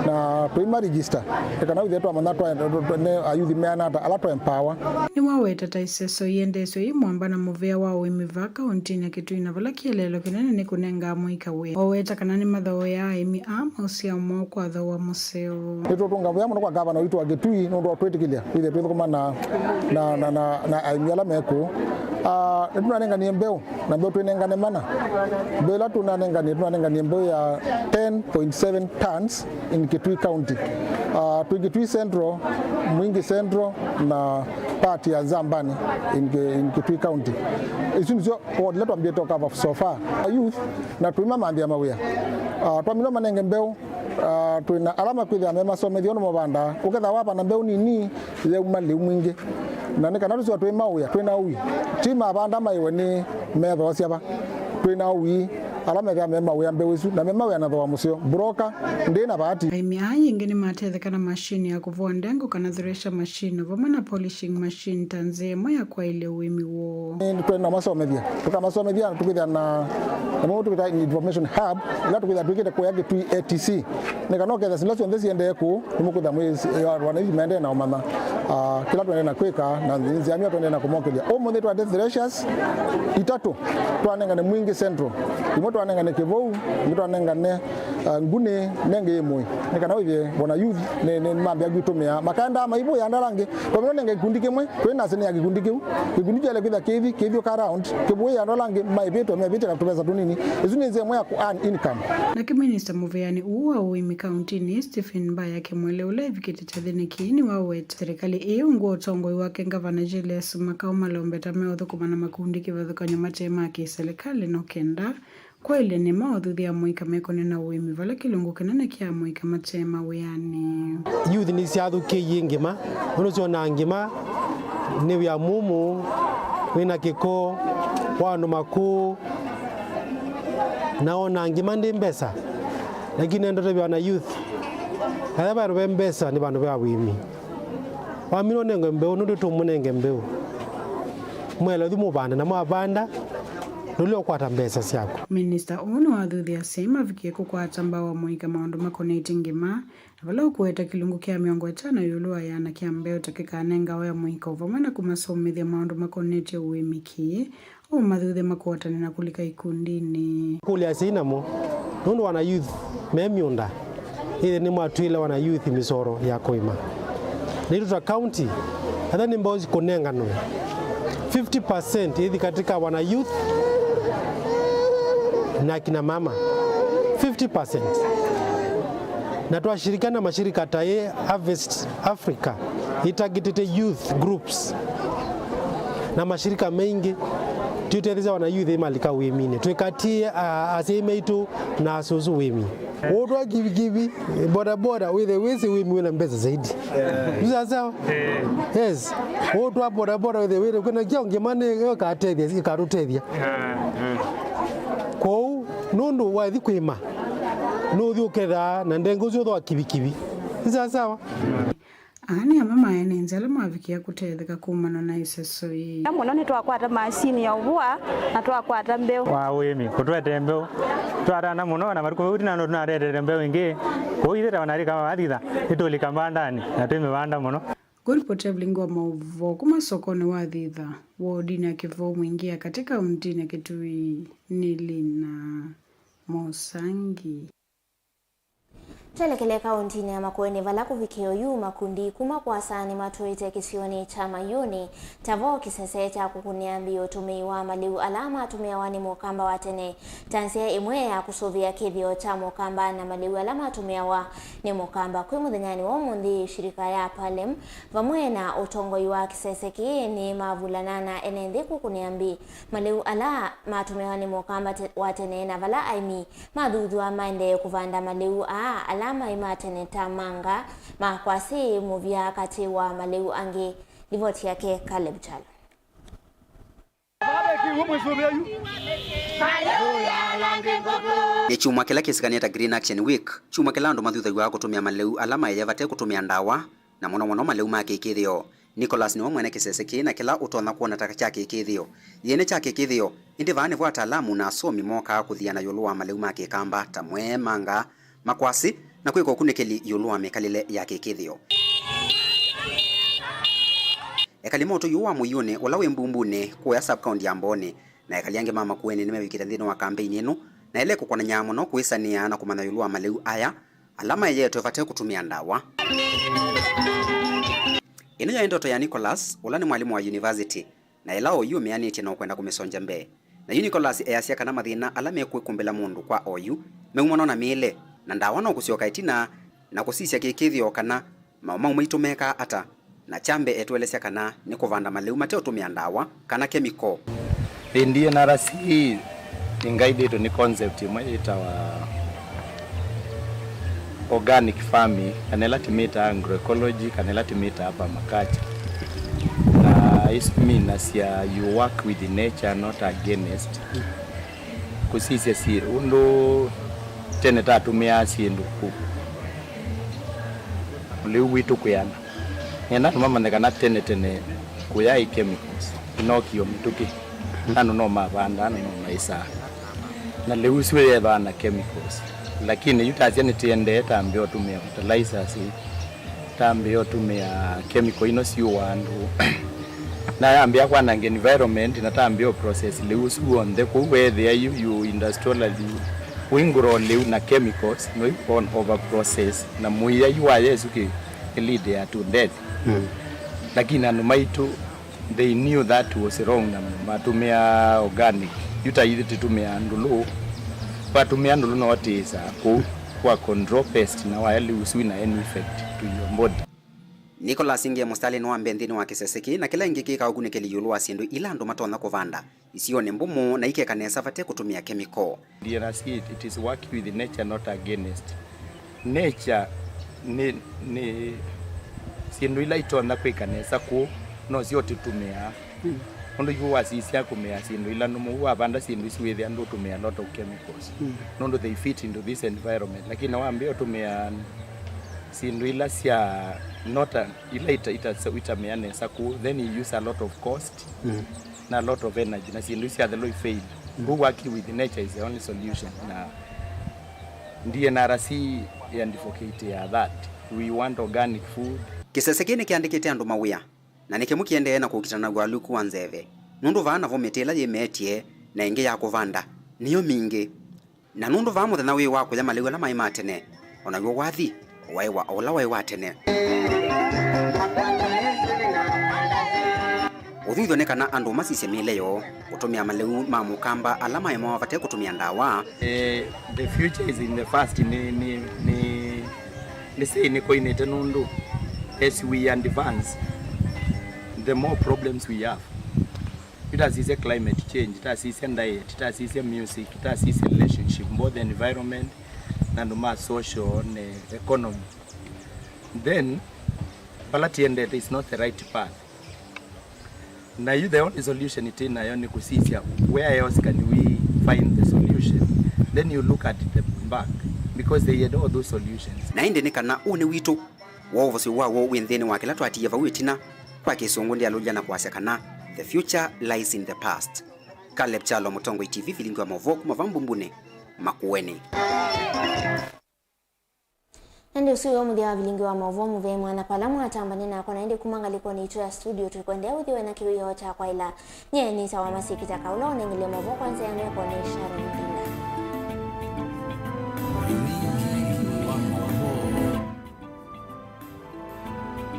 na tũima register, nĩ kana wĩthĩe twamanya twa-, twa-, twa-, nĩ ayuthi meana ata ala twa empower. Nĩwaweta ta ĩseso iendeesyo yĩ mwamba na mũvĩa wa ũĩmi vaa kauntinĩ ya Kitui, na vala kĩeleelo kĩnene nĩ kũnenga amũika wĩa. Waweta kana nĩmathooeaa aĩmi aa maũsyao moo kwa thooa mũseo. Nĩtũtũnga mũvea mũno kwa ngavana witũ wa Kitui nũndũ wa kũtwĩtĩkĩlya twĩthĩe twĩthũkũma na, na, na, na, na aĩmi ala me kũu. Ah, nĩtũnanenganie mbeũ, na mbeũ twĩnengane mana. Mbeũ ĩla tũnanenganie, tũnanenganie mbeũ ya ten point seven tons in Kitui County. Ah, twĩ Kitui Central, Mwingi Central, na part ya Nzambani in, in Kitui County. Isu nĩsyo ward ila twambĩte to cover so far. Youth, na tũimamanthĩa mawĩa. Ah, twamina manenge mbeũ, ah, twĩna ala makwĩthĩa memasomethya ũndũ mavandaa. Ũketha wavanda mbeũ nini, yauma lĩu mwingĩ. Na nĩ kana tũsyo twĩ mawĩa, twĩna ũi. Ti mavanda maiwe nĩ methoosya va. Twĩna ũi, ala methĩa me mawĩa mbeũ isu, na me mawĩa na thooa mũseo. Broker, ndĩ na vaati. Aĩmi aa yĩngĩ nĩmatetheka na mashini ya kũvũa ndengũ kana thresher machine, vamwe na polishing machine ta nzĩa ĩmwe ya kwaĩlya ũĩmi woo. Nĩ twenda masomethia, tũkamasomethia, tũkĩthĩa na, na mũ tũkĩta information hub, ĩla tũkĩthĩa twĩkĩte kũya Kitui A T C. Nĩ kana ũkethĩa sila syonthe siendee kũu, nĩmũkwĩthĩa mwĩ, wananchi maendee na ũmanya, ah, kĩla twendee na kwĩka, na nzĩa mya twendee na kũmokĩlya. Ũmũnthĩ twate threshers itatũ, twanengane Mwingi Central, imwe twanengane Kĩvou, ingĩ twanengane, ah, Nguni, nengĩ ĩmwe. Nĩ kana wĩthĩe, bona youth, nĩ, nĩ mambĩa kwĩtũmĩa. Makaendaa maivũĩa andũ ala angĩ. Twamina nenge kĩkundi kĩmwe, twĩ na sene ya kĩkundi kĩu. Kĩkundi kyaĩle kwĩthĩa kĩithi, kĩithiũka around, kĩvũĩa andũ ala angĩ maĩvĩtwe, mevĩtye katũvesa tũnini. Ĩsu nĩ nzĩa ĩmwe ya kũ earn income. Nake minista mũvĩanĩ ũũ wa ũĩmi kauntinĩ, Stephen Mbaya Kĩmwele, ũla ĩvikĩte kyathĩnĩ kĩĩ, nĩwaweta serikali ĩĩ ungu wa ũtongoi wake ngavana Julius Makau malombeta meũthũkũma na makundi kĩvathũkany'o mate ma kĩselekalĩ no kenda kwaĩlya nĩma ũthuthya amũika mekone na ũĩmi vala kĩlungu kĩnene kya amũika mate mawĩanĩ. Youth nĩsyathũkĩie ngima, nũndũ syonaa ngima nĩ wĩa mũmũ, wĩna kĩko, wa andũ makũũ, na ona ngima ndĩ mbesa. Lakini nĩ ndoto vya wana youth, aya vandũ ve mbesa nĩ vandũ ve ũĩmi. Waminwo nenge mbeũ, nũndũ tũmũnenge mbeũ. Mwele ũthi mũvanda, na mwavanda, Ndũlea ũkwata mbesa syaku. Minista ũũ nĩwathuthya asyai mavikie kũkwata mbau amũika maũndũ makonetye ngima, na vala ũkũete kĩlungu kya mĩongo ĩtano ĩũlũ wa ĩana kya mbeũ ta kĩkanengawe amũika, o vamwe na kũmasomethya maũndũ makonetye ũĩmi kĩĩ, o mathuthe makũatane na kũlika ikundinĩ. Kũlya asyai namo, nũndũ wana youth me myũnda, ĩthĩ nĩmwatw'ĩle wana youth mĩsoro ya kũĩma. Naitũ ta county, ata nĩ mbao kũnenganwe, fifty percent ĩthi katika wana youth na kina mama, fifty percent. Na twashirikiana na mashirika ta ĩ Harvest Africa, ĩtagitĩte youth groups na mashirika maingĩ, tũitetheesya wana youth ĩ malika ũĩminĩ, twĩkatie a- asyai maitũ na asũsũ ũĩmi. Ũtwa kivikivi, bodaboda, wĩthe wĩsĩ wĩmi wĩna mbesa zaidi. Ni sawa sawa? Yes. Ũtwa bodaboda, wĩthe wĩthe kwĩna kĩao ngĩma nĩ ĩkatethya, ĩkatũtethya. Kwoou, nũndũ wathi kwĩma, nũthi ũkethaa na ndenge ũcio ũthwa kivikivi. Ni sawa sawa? Aa nĩ amwe ma ene nzĩ ala mavikie kũtetheka kumana na ĩseso yĩĩ. Mũno nĩtwakwata masini ya ũvũa na twakwata mbeũ. Wa ũĩmi, kũtwetee mbeũ. Twatana mũno na matukũ vau tinano tũnatetete mbeũ ĩngĩ. Kũu ithe ta wanarika mathitha, nĩtũlika mbandanĩ na twĩmĩvanda mũno. Kũripoti Evelyn wa maũvoo kuma sokonĩ wa Thitha, wodinĩ ya Kĩvoo Mwingĩ ya katĩ kauntinĩ ya Kitui, nĩ Lina Mosangi. Twelekele kauntinĩ ya Makueni, vala kũvikĩa oyu makundi kuma kũasa nĩmatũĩte kĩsionĩ kya Mayuni, tavo kĩsese kya kũkũnĩa mbi ũtũmĩi wa malĩu ala matũmĩawa nĩ mũkamba wa tene, ta nzĩa ĩmwe ya kũsũvĩa kĩthĩo kya mũkamba na malĩu ala matũmĩawa nĩ mũkamba. Kwĩ mũthenyanĩ wa ũmũnthĩ, shirika ya Palem vamwe na ũtongoi wa kĩsese kĩĩ nĩmavulana na ene nthĩ kũkũnĩa mbi malĩu ala matũmĩawa nĩ mũkamba te- wa tene, na vala aĩmi mathuthw'a maendee kũvanda malĩu aa ala maĩ ma tene ta manga, makwasĩ, mũvya, katĩ wa malĩu angĩ. Livoti yake Caleb Kyalo. Nĩ kyumwa kĩla kĩsĩkanĩe ta Green Action Week, kyumwa kĩla andũ mathuthaw'a kũtũmĩa malĩu ala maĩe vate kũtũmĩa ndawa, na mũno mũno malĩu ma kĩkĩthĩo. Nicholas nĩwe mwene kĩsese kĩĩ na kĩla ũtonya kwona ta kya kĩkĩthĩo. Yĩĩ nĩ kya kĩkĩthĩo, ĩndĩ vaa nĩvo ataalamu na asomi mokaa kũthiana ĩũlũ wa malĩu ma kĩkamba ta mwee, manga, makwasĩ, na kwĩka ũkunĩkĩli ĩũlũ wa mĩkalĩle ya kĩkĩthĩo. Ekali ma ũtũi ũũ wa Mũiũnĩ, ũla wĩ Mbumbunĩ, kũya sub-county ya Mbooni, na ekali angĩ ma Makueni nĩmevikĩte nthĩnĩ wa kambeini ĩno, na ĩla ĩkũkonanyaa mũno kwĩsanĩa na kũmanya ĩũlũ wa malĩu aya, ala maeyetwe vate kũtũmĩa ndawa. Ĩno yaĩ ndoto ya Nicholas, ũla nĩ mwalimũ wa yunivasĩtĩ, na ĩla oyu ũmĩanĩtye na ũkwenda kũmĩsongya mbee. Na yu Nicholas easya kana mathĩna ala mekwĩkumbĩla mũndũ kwa oyu meumana na mĩĩle, na ndawa no kũsyoka ĩtina na kũsisya kĩkĩthĩo kana maũmau maitũ mekaa ata. Na Kyambe etũelesya kana nĩ kũvanda malĩu mateũtũmĩa ndawa kana kemiko. Ĩndĩ N R C nĩngaĩlĩtwe nĩ concept ĩmwe yĩtawa organic farming, kana ĩla tũmĩtaa agroecology, kana ĩla tũmĩtaa permaculture. Na ĩsu minasya you work with nature, not against. Kũsisya syĩ ũndũ tene tatũmĩaa syĩndũ kũ- ũlĩu witũ kwĩana. Nĩenda andũ mamanye kana tene tene kũyaĩ chemicals, ĩnokio mĩtũkĩ, na andũ no mavandaa na no maĩsaa. Na lĩu ũsu yethĩawa na chemicals. Lakini yu tasya nĩtĩendee tambĩa ũtũmĩa fertilizers, tambĩa ũtũmĩa chemical ino siũaa andũ. Na yambĩa kwananga environment na tambĩa ũ process lĩu ũsu w'onthe kũu weethĩa yu, yu industrially ũingũra lĩu na chemicals, no yu over process, na mũia yu wa Yesu kĩ, kĩ lead ya to death. Mm. Lakini andũ maitũ, they knew that was wrong na matũmĩa organic. Yu ta ithe tũtũmĩa ndũlũ, watũmĩa ndũlũ no tĩĩsa kũu kwa control pest na waya lĩu ũsu wĩna any effect to your body. Nicholas ingie mũsitalĩnĩ wa mbee nthĩnĩ wa kĩsese kĩĩ na kĩla ĩngĩ kĩkaa ũkunĩkĩli ĩũlũ wa syĩndũ ila andũ matonya kũvanda isionĩ mbũmũ na ikeka nesa vate kũtũmĩa kemiko. N R C, it is working with nature, not against. Nature nĩ, nĩ syĩndũ ila itonya kwĩka nesa kũu, no syo tũtũmĩaa. Mm. Nũndũ yu wasisya kũmĩa syĩndũ ila nũmũ, wavanda syĩndũ isu wĩthĩa ndũtũmĩa a lot of chemicals. Mm. Nũndũ they fit into this environment. Lakini wambĩa ũtũmĩa syĩndũ ila sya not a, ila ita, ita, itamea nesa kũu, then you use a lot of cost, mm, na a lot of energy, na syĩndũ isu syathelwa i fail, Go working with nature is the only solution. Na D N R C ya advocate ya that. We want organic food. Kĩsese kĩĩ nĩkĩandĩkĩte andũ mawĩa, na nĩ kĩmwe kĩendee na kũkitana na ũalyũku wa nzeve, nũndũ vaa navo mĩtĩ ĩla yĩmetie na ĩngĩ ya kũvanda nĩyo mingĩ. Na nũndũ vaa mũthenya wĩ wa kũya malĩu ala maĩ ma tene, o naw'o wathi waĩ wa o ũla waĩ wa tene. Ũthuthyo nĩ kana andũ masisye mĩĩle yoo kũtũmĩa malĩu ma mũkamba ala maĩ moo vate kũtũmĩa ndawa. Eh, the future is in the past. Nĩ, nĩ, nĩ, nĩ say nĩ kũinĩte nũndũ as we advance, the more problems we have. Itasisya climate change, itasisya diet, itasisya music, itasisya relationship, both environment na andũ ma social ne economy. Then vala tiendete is not the right path. Na you, the only solution ĩtĩ nayo nĩ kũsisya where else can we find the solution. Then you look at the back, because they had all those solutions. Na ĩndĩ nĩ kana ũnĩ witũ wa ũvosyo wawo wĩ nthĩnĩ wa kĩla twatiie vau ĩtina. Kwa Kĩsũngũ ndĩalũlya na kwasya kana, "The future lies in the past." Caleb Kyalo, Mũtongoi T V, vilingi wa maũvoo kuma va Mbumbunĩ, Makueni. Ĩndĩ ũsu wĩ mũthya wa vilingi wa maũvoo mũvea mwana pala mwatambane nakwa, na ĩndĩ kuma ngalĩkonĩ itũ ya studio, tũkwendea ũthiwe na kĩwĩoo kya kwaĩla. Nyie nĩtawa Masikita Kaũla, ũnengele maũvoo kwa nzĩa ya meko nĩ Sharon Ndĩma.